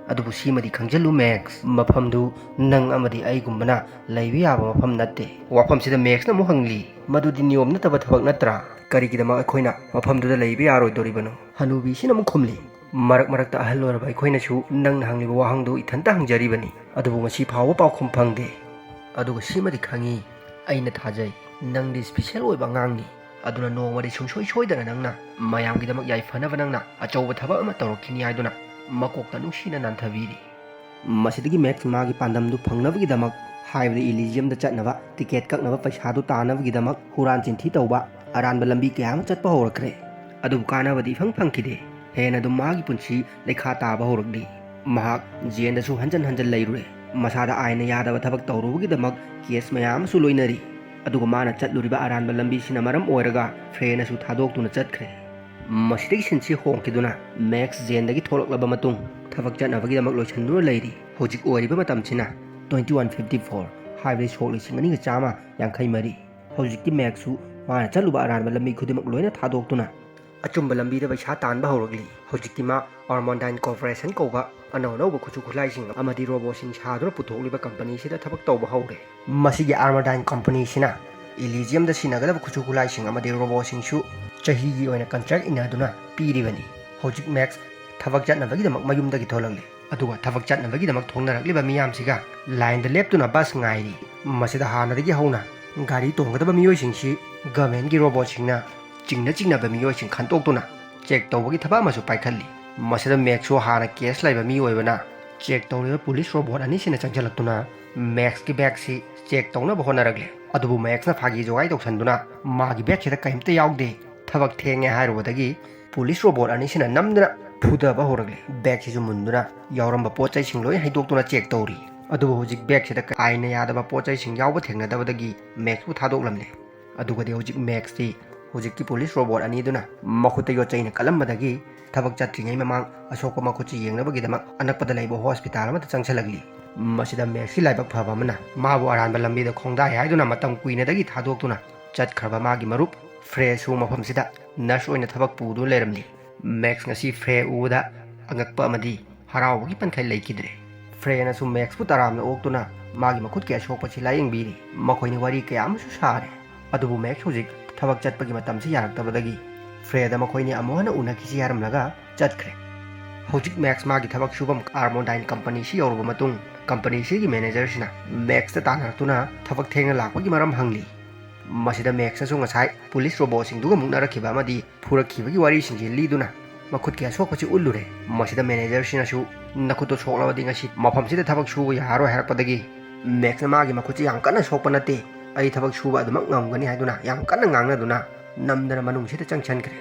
ꯑꯗꯨꯕꯨ ꯁꯤꯃꯗꯤ ꯈꯪꯖꯤꯜꯂꯨ ꯃꯦꯛꯁ, ꯃꯐꯝꯗꯨ ꯅꯪ ꯑꯃꯗꯤ ꯑꯩꯒꯨꯝꯕꯅ ꯂꯩꯕ ꯌꯥꯕ ꯃꯐꯝ ꯅꯠꯇꯦ꯫" ꯋꯥꯐꯝꯁꯤꯗ ꯃꯦꯛꯁꯅ ꯑꯃꯨꯛ ꯍꯪꯂꯤ, "ꯃꯗꯨꯗꯤ ꯅꯤꯌꯣꯝ ꯅꯠꯇꯕ ꯊꯕꯛ ꯅꯠꯇ꯭ꯔꯥ? ꯀꯔꯤꯒꯤꯗꯃꯛ ꯑꯩꯈꯣꯏꯅ ꯃꯐꯝꯗꯨꯗ ꯂꯩꯕ ꯌꯥꯔꯣꯏꯗꯣꯔꯤꯕꯅꯣ?" ꯍꯅꯨꯕꯤꯁꯤꯅ ꯑꯃꯨꯛ ꯈꯨꯝꯂꯤ, "ꯃꯔꯛ ꯃꯔꯛꯇ ꯑꯍꯜ ꯑꯣꯏꯔꯕ ꯑꯩꯈꯣꯏꯅꯁꯨ ꯅꯪꯅ ꯍꯪꯂꯤꯕ ꯋꯥꯍꯪꯗꯨ ꯏꯊꯟꯇ ꯍꯪꯖꯔꯤꯕꯅꯤ, ꯑꯗꯨꯕꯨ ꯉꯁꯤ ꯐꯥꯎꯕ ꯄꯥꯎꯈꯨꯝ ꯐꯪꯗꯦ꯫ ꯑꯗꯨꯒ ꯁꯤꯃꯗꯤ ꯈꯪꯉꯤ, ꯑꯩꯅ ꯊꯥꯖꯩ, ꯅꯪꯗꯤ ꯁ꯭ꯄꯤꯁꯦꯜ ꯑꯣꯏꯕ ꯑꯉꯥꯡꯅꯤ, ꯑꯗꯨꯅ ꯅꯣꯡꯃꯗꯤ ꯁꯨꯡꯁꯣꯏ ꯁꯣꯏꯗꯅ ꯅꯪꯅ ꯃꯌꯥꯝꯒꯤꯗꯃꯛ ꯌꯥꯏꯐꯅꯕ ꯅꯪꯅ ꯑꯆꯧꯕ ꯊꯕꯛ ꯑꯃ ꯇꯧꯔꯛꯈꯤꯅꯤ" ꯍꯥꯏꯗꯨꯅ ꯃꯀꯣꯛꯇ ꯅꯨꯡꯁꯤꯅ ꯅꯥꯟꯊꯕꯤꯔꯤ꯫ ꯃꯁꯤꯗꯒꯤ ꯃꯦꯛꯁ ꯃꯥꯒꯤ ꯄꯥꯟꯗꯝꯗꯨ ꯐꯪꯅꯕꯒꯤꯗꯃꯛ, ꯍꯥꯏꯕꯗꯤ ꯏꯂꯤꯖꯤꯌꯝꯗ ꯆꯠꯅꯕ ꯇꯤꯀꯦꯠ ꯀꯛꯅꯕ ꯄꯩꯁꯥꯗꯨ ꯇꯥꯅꯕꯒꯤꯗꯃꯛ ꯍꯨꯔꯥꯟ ꯆꯤꯟꯊꯤ ꯇꯧꯕ, ꯑꯔꯥꯟꯕ ꯂꯝꯕꯤ ꯀꯌꯥ ꯑꯃ ꯆꯠꯄ ꯍꯧꯔꯛꯈ꯭ꯔꯦ꯫ ꯑꯗꯨꯕꯨ ꯀꯥꯟꯅꯕꯗꯤ ꯏꯐꯪ ꯐꯪꯈꯤꯗꯦ꯫ ꯍꯦꯟꯅ ꯑꯗꯨꯝ ꯃꯥꯒꯤ ꯄꯨꯟꯁꯤ ꯂꯩꯈꯥ ꯇꯥꯕ ꯍꯧꯔꯛꯂꯤ꯫ ꯃꯍꯥꯛ ꯖꯦꯟꯗꯁꯨ ꯍꯟꯖꯟ ꯍꯟꯖꯟ ꯂꯩꯔꯨꯔꯦ꯫ ꯃꯁꯥꯗ ꯑꯥꯏꯟꯅ ꯌꯥꯗꯕ ꯊꯕꯛ ꯇꯧꯔꯨꯕꯒꯤꯗꯃꯛ ꯀꯦꯁ ꯃꯌꯥꯝ ꯑꯃꯁꯨ ꯂꯣꯏꯅꯔꯤ꯫ ꯑꯗꯨꯒ ꯃꯥꯅ ꯆꯠꯂꯨꯔꯤꯕ ꯑꯔꯥꯟꯕ ꯂꯝꯕꯤꯁꯤꯅ ꯃꯔꯝ ꯑꯣꯏꯔꯒ ꯐ꯭ꯔꯦꯅꯁꯨ ꯊꯥꯗꯣꯛꯇꯨꯅ ꯆꯠꯈ꯭ꯔꯦ꯫ ꯃꯁꯤꯗꯒꯤ ꯁꯤꯟꯁꯤ ꯍꯣꯡꯈꯤꯗꯨꯅ ꯃꯦꯛꯁ ꯖꯦꯟꯗꯒꯤ ꯊꯣꯛꯂꯛꯂꯕ ꯃꯇꯨꯡ ꯊꯕꯛ ꯆꯠꯅꯕꯒꯤꯗꯃꯛ ꯂꯣꯏꯁꯤꯟꯗꯨꯅ ꯂꯩꯔꯤ꯫ ꯍꯧꯖꯤꯛ ꯑꯣꯏꯔꯤꯕ ꯃꯇꯝꯁꯤꯅ twenty one fifty four, ꯍꯥꯏꯕꯗꯤ ꯁꯣꯛ ꯂꯤꯁꯤꯡ ꯑꯅꯤꯒ ꯆꯥꯝꯃ ꯌꯥꯡꯈꯩ ꯃꯔꯤ꯫ ꯍꯧꯖꯤꯛꯇꯤ ꯃꯦꯛꯁꯁꯨ ꯃꯥꯅ ꯆꯠꯂꯨꯕ ꯑꯔꯥꯟꯕ ꯂꯝꯕꯤ ꯈꯨꯗꯤꯡꯃꯛ ꯂꯣꯏꯅ ꯊꯥꯗꯣꯛꯇꯨꯅ ꯑꯆꯨꯝꯕ ꯂꯝꯕꯤꯗ ꯄꯩꯁꯥ ꯇꯥꯟꯕ ꯍꯧꯔꯛꯂꯤ꯫ ꯍꯧꯖꯤꯛꯇꯤ ꯃꯥ ꯑꯥꯔꯃꯣꯟꯗꯥꯏꯟ ꯀꯣꯔꯄꯣꯔꯦꯁꯟ ꯀꯧꯕ ꯑꯅꯧ ꯑꯅꯧꯕ ꯈꯨꯠꯁꯨ ꯈꯨꯠꯂꯥꯏꯁꯤꯡ ꯑꯃꯗꯤ ꯔꯣꯕꯣꯠꯁꯤꯡ ꯁꯥꯗꯨꯅ ꯄꯨꯊꯣꯛꯂꯤꯕ ꯀꯝꯄꯅꯤꯁꯤꯗ ꯊꯕꯛ ꯇꯧꯕ ꯍꯧꯔꯦ꯫ ꯃꯁꯤꯒꯤ ꯑꯥꯔꯃꯣꯟꯗꯥꯏꯟ ꯀꯝꯄꯅꯤꯁꯤꯅ ꯏꯂꯤꯖꯤꯌꯝꯗ ꯁꯤꯖꯤꯟꯅꯒꯗꯕ ꯈꯨꯠꯁꯨ ꯈꯨꯠꯂꯥꯏꯁꯤꯡ ꯑꯃꯗꯤ ꯔꯣꯕꯣꯠꯁꯤꯡꯁꯨ ꯆꯍꯤꯒꯤ ꯑꯣꯏꯅ ꯀꯟꯇ꯭ꯔꯦꯛ ꯏꯟꯅꯗꯨꯅ ꯄꯤꯔꯤꯕꯅꯤ꯫ ꯍꯧꯖꯤꯛ ꯃꯦꯛꯁ ꯊꯕꯛ ꯆꯠꯅꯕꯒꯤꯗꯃꯛ ꯃꯌꯨꯝꯗꯒꯤ ꯊꯣꯛꯂꯛꯂꯤ꯫ ꯑꯗꯨꯒ ꯊꯕꯛ ꯆꯠꯅꯕꯒꯤꯗꯃꯛ ꯊꯣꯛꯅꯔꯛꯂꯤꯕ ꯃꯤꯌꯥꯝꯁꯤꯒ ꯂꯥꯏꯟꯗ ꯂꯦꯞꯇꯨꯅ ꯕꯁ ꯉꯥꯏꯔꯤ꯫ ꯃꯁꯤꯗ ꯍꯥꯟꯅꯗꯒꯤ ꯍꯧꯅ ꯒꯥꯔꯤ ꯇꯣꯡꯒꯗꯕ ꯃꯤꯑꯣꯏꯁꯤꯡꯁꯤ ꯒꯚꯔꯟꯃꯦꯟꯠꯀꯤ ꯔꯣꯕꯣꯠꯁꯤꯡꯅ ꯆꯤꯡꯅ ꯆꯤꯡꯅꯕ ꯃꯤꯑꯣꯏꯁꯤꯡ ꯈꯟꯇꯣꯛꯇꯨꯅ ꯆꯦꯛ ꯇꯧꯕꯒꯤ ꯊꯕꯛ ꯑꯃꯁꯨ ꯄꯥꯏꯈꯠꯂꯤ꯫ ꯃꯁꯤꯗ ꯃꯦꯛꯁꯁꯨ ꯍꯥꯟꯅ ꯀꯦꯁ ꯂꯩꯕ ꯃꯤ ꯑꯣꯏꯕꯅ ꯆꯦꯛ ꯇꯧꯔꯤꯕ ꯄꯨꯂꯤꯁ ꯔꯣꯕꯣꯠ ꯑꯅꯤꯁꯤꯅ ꯆꯪꯁꯤꯜꯂꯛꯇꯨꯅ ꯃꯦꯛꯁꯀꯤ ꯕꯦꯒꯁꯤ ꯆꯦꯛ ꯇꯧꯅꯕ ꯍꯣꯠꯅꯔꯛꯂꯦ꯫ ꯑꯗꯨꯕꯨ ꯃꯦꯛꯁꯅ ꯐꯥꯒꯤ ꯖꯣꯒꯥꯏ ꯇꯧꯁꯟꯗꯨꯅ ꯃꯥꯒꯤ ꯕꯦꯒꯁꯤꯗ ꯀꯔꯤꯝꯇ ꯌꯥꯎꯗꯦ, ꯊꯕꯛ ꯊꯦꯡꯉꯦ ꯍꯥꯏꯔꯨꯕꯗꯒꯤ ꯄꯨꯂꯤꯁ ꯔꯣꯕꯣꯠ ꯑꯅꯤꯁꯤꯅ ꯅꯝꯗꯨꯅ ꯐꯨꯗꯕ ꯍꯧꯔꯛꯂꯦ꯫ ꯕꯦꯒꯁꯤꯁꯨ ꯃꯨꯟꯗꯨꯅ ꯌꯥꯎꯔꯝꯕ ꯄꯣꯠ ꯆꯩꯁꯤꯡ ꯂꯣꯏ ꯍꯩꯗꯣꯛꯇꯨꯅ ꯆꯦꯛ ꯇꯧꯔꯤ꯫ ꯑꯗꯨꯕꯨ ꯍꯧꯖꯤꯛ ꯕꯦꯒꯁꯤꯗ ꯑꯥꯏꯟꯅ ꯌꯥꯗꯕ ꯄꯣꯠ ꯆꯩꯁꯤꯡ ꯌꯥꯎꯕ ꯊꯦꯡꯅꯗꯕꯗꯒꯤ ꯃꯦꯛꯁꯄꯨ ꯊꯥꯗꯣꯛꯂꯝꯂꯦ꯫ ꯑꯗꯨꯒꯗꯤ ꯍꯧꯖꯤꯛ ꯃꯦꯛꯁꯇꯤ ꯍꯧꯖꯤꯛꯀꯤ ꯄꯨꯂꯤꯁ ꯔꯣꯕꯣꯠ ꯑꯅꯤꯗꯨꯅ ꯃꯈꯨꯠꯇ ꯌꯣꯠ ꯆꯩꯅ ꯀꯜꯂꯝꯕꯗꯒꯤ ꯊꯕꯛ ꯆꯠꯇ꯭ꯔꯤꯉꯩ ꯃꯃꯥꯡ ꯑꯁꯣꯛꯄ ꯃꯈꯨꯠꯁꯤ ꯌꯦꯡꯅꯕꯒꯤꯗꯃꯛ ꯑꯅꯛꯄꯗ ꯂꯩꯕ ꯍꯣꯁꯄꯤꯇꯥꯜ ꯑꯃꯗ ꯆꯪꯁꯤꯜꯂꯛꯂꯤ꯫ ꯃꯁꯤꯗ ꯃꯦꯛꯁꯀꯤ ꯂꯥꯏꯕꯛ ꯐꯕ ꯑꯃꯅ ꯃꯥꯕꯨ ꯑꯔꯥꯟꯕ ꯂꯝꯕꯤꯗ ꯈꯣꯡꯗꯥꯏ ꯍꯥꯏꯗꯨꯅ ꯃꯇꯝ ꯀꯨꯏꯅꯗꯒꯤ ꯊꯥꯗꯣꯛꯇꯨꯅ ꯆꯠꯈ꯭ꯔꯕ ꯃꯥꯒꯤ ꯃꯔꯨꯞ ꯐ꯭ꯔꯦꯁꯨ ꯃꯐꯝꯁꯤꯗ ꯅꯔꯁ ꯑꯣꯏꯅ ꯊꯕꯛ ꯄꯨꯗꯨꯅ ꯂꯩꯔꯝꯂꯤ꯫ ꯃꯦꯛꯁ ꯉꯁꯤ ꯐ꯭ꯔꯦ ꯎꯕꯗ ꯑꯉꯛꯄ ꯑꯃꯗꯤ ꯍꯔꯥꯎꯕꯒꯤ ꯄꯟꯈꯩ ꯂꯩꯈꯤꯗ꯭ꯔꯦ꯫ ꯐ꯭ꯔꯦꯅꯁꯨ ꯃꯦꯛꯁꯄꯨ ꯇꯔꯥꯝꯅ ꯑꯣꯛꯇꯨꯅ ꯃꯥꯒꯤ ꯃꯈꯨꯠꯀꯤ ꯑꯁꯣꯛꯄꯁꯤ ꯂꯥꯌꯦꯡꯕꯤꯔꯤ꯫ ꯃꯈꯣꯏꯅ ꯋꯥꯔꯤ ꯀꯌꯥ ꯑꯃꯁꯨ ꯁꯥꯔꯦ꯫ ꯑꯗꯨꯕꯨ ꯃꯦꯛꯁ ꯍꯧꯖꯤꯛ ꯊꯕꯛ ꯆꯠꯄꯒꯤ ꯃꯇꯝꯁꯤ ꯌꯥꯔꯛꯇꯕꯗꯒꯤ ꯐ꯭ꯔꯦꯗ ꯃꯈꯣꯏꯅꯤ ꯑꯃꯨꯛ ꯍꯟꯅ ꯎꯅꯈꯤꯁꯤ ꯍꯥꯏꯔꯝꯂꯒ ꯆꯠꯈ꯭ꯔꯦ꯫ ꯍꯧꯖꯤꯛ ꯃꯦꯛꯁ ꯃꯥꯒꯤ ꯊꯕꯛ ꯁꯨꯐꯝ ꯑꯥꯔꯃꯣꯟꯗꯥꯏꯟ ꯀꯝꯄꯅꯤꯁꯤ ꯌꯧꯔꯕ ꯃꯇꯨꯡ ꯀꯝꯄꯅꯤꯁꯤꯒꯤ ꯃꯦꯅꯦꯖꯔꯁꯤꯅ ꯃꯦꯛꯁꯇ ꯇꯥꯟꯅꯔꯛꯇꯨꯅ ꯊꯕꯛ ꯊꯦꯡꯅ ꯂꯥꯛꯄꯒꯤ ꯃꯔꯝ ꯍꯪꯂꯤ꯫ ꯃꯁꯤꯗ ꯃꯦꯛꯁꯅꯁꯨ ꯉꯁꯥꯏ ꯄꯨꯂꯤꯁ ꯔꯣꯕꯣꯠꯁꯤꯡꯗꯨꯒ ꯃꯨꯛꯅꯔꯛꯈꯤꯕ ꯑꯃꯗꯤ ꯐꯨꯔꯛꯈꯤꯕꯒꯤ ꯋꯥꯔꯤꯁꯤꯡꯁꯤ ꯂꯤꯗꯨꯅ ꯃꯈꯨꯠꯀꯤ ꯑꯁꯣꯛꯄꯁꯤ ꯎꯠꯂꯨꯔꯦ꯫ ꯃꯁꯤꯗ ꯃꯦꯅꯦꯖꯔꯁꯤꯅꯁꯨ "ꯅꯈꯨꯠꯇꯣ ꯁꯣꯛꯂꯕꯗꯤ ꯉꯁꯤ ꯃꯐꯝꯁꯤꯗ ꯊꯕꯛ ꯁꯨꯕ ꯌꯥꯔꯔꯣꯏ" ꯍꯥꯏꯔꯛꯄꯗꯒꯤ ꯃꯦꯛꯁꯅ ꯃꯥꯒꯤ ꯃꯈꯨꯠꯁꯤ "ꯌꯥꯝ ꯀꯟꯅ ꯁꯣꯛꯄ ꯅꯠꯇꯦ, ꯑꯩ ꯊꯕꯛ ꯁꯨꯕ ꯑꯗꯨꯃꯛ ꯉꯝꯒꯅꯤ" ꯍꯥꯏꯗꯨꯅ ꯌꯥꯝ ꯀꯟꯅ ꯉꯥꯡꯅꯗꯨꯅ ꯅꯝꯗꯅ ꯃꯅꯨꯡꯁꯤꯗ ꯆꯪꯁꯤꯟꯈ꯭ꯔꯦ꯫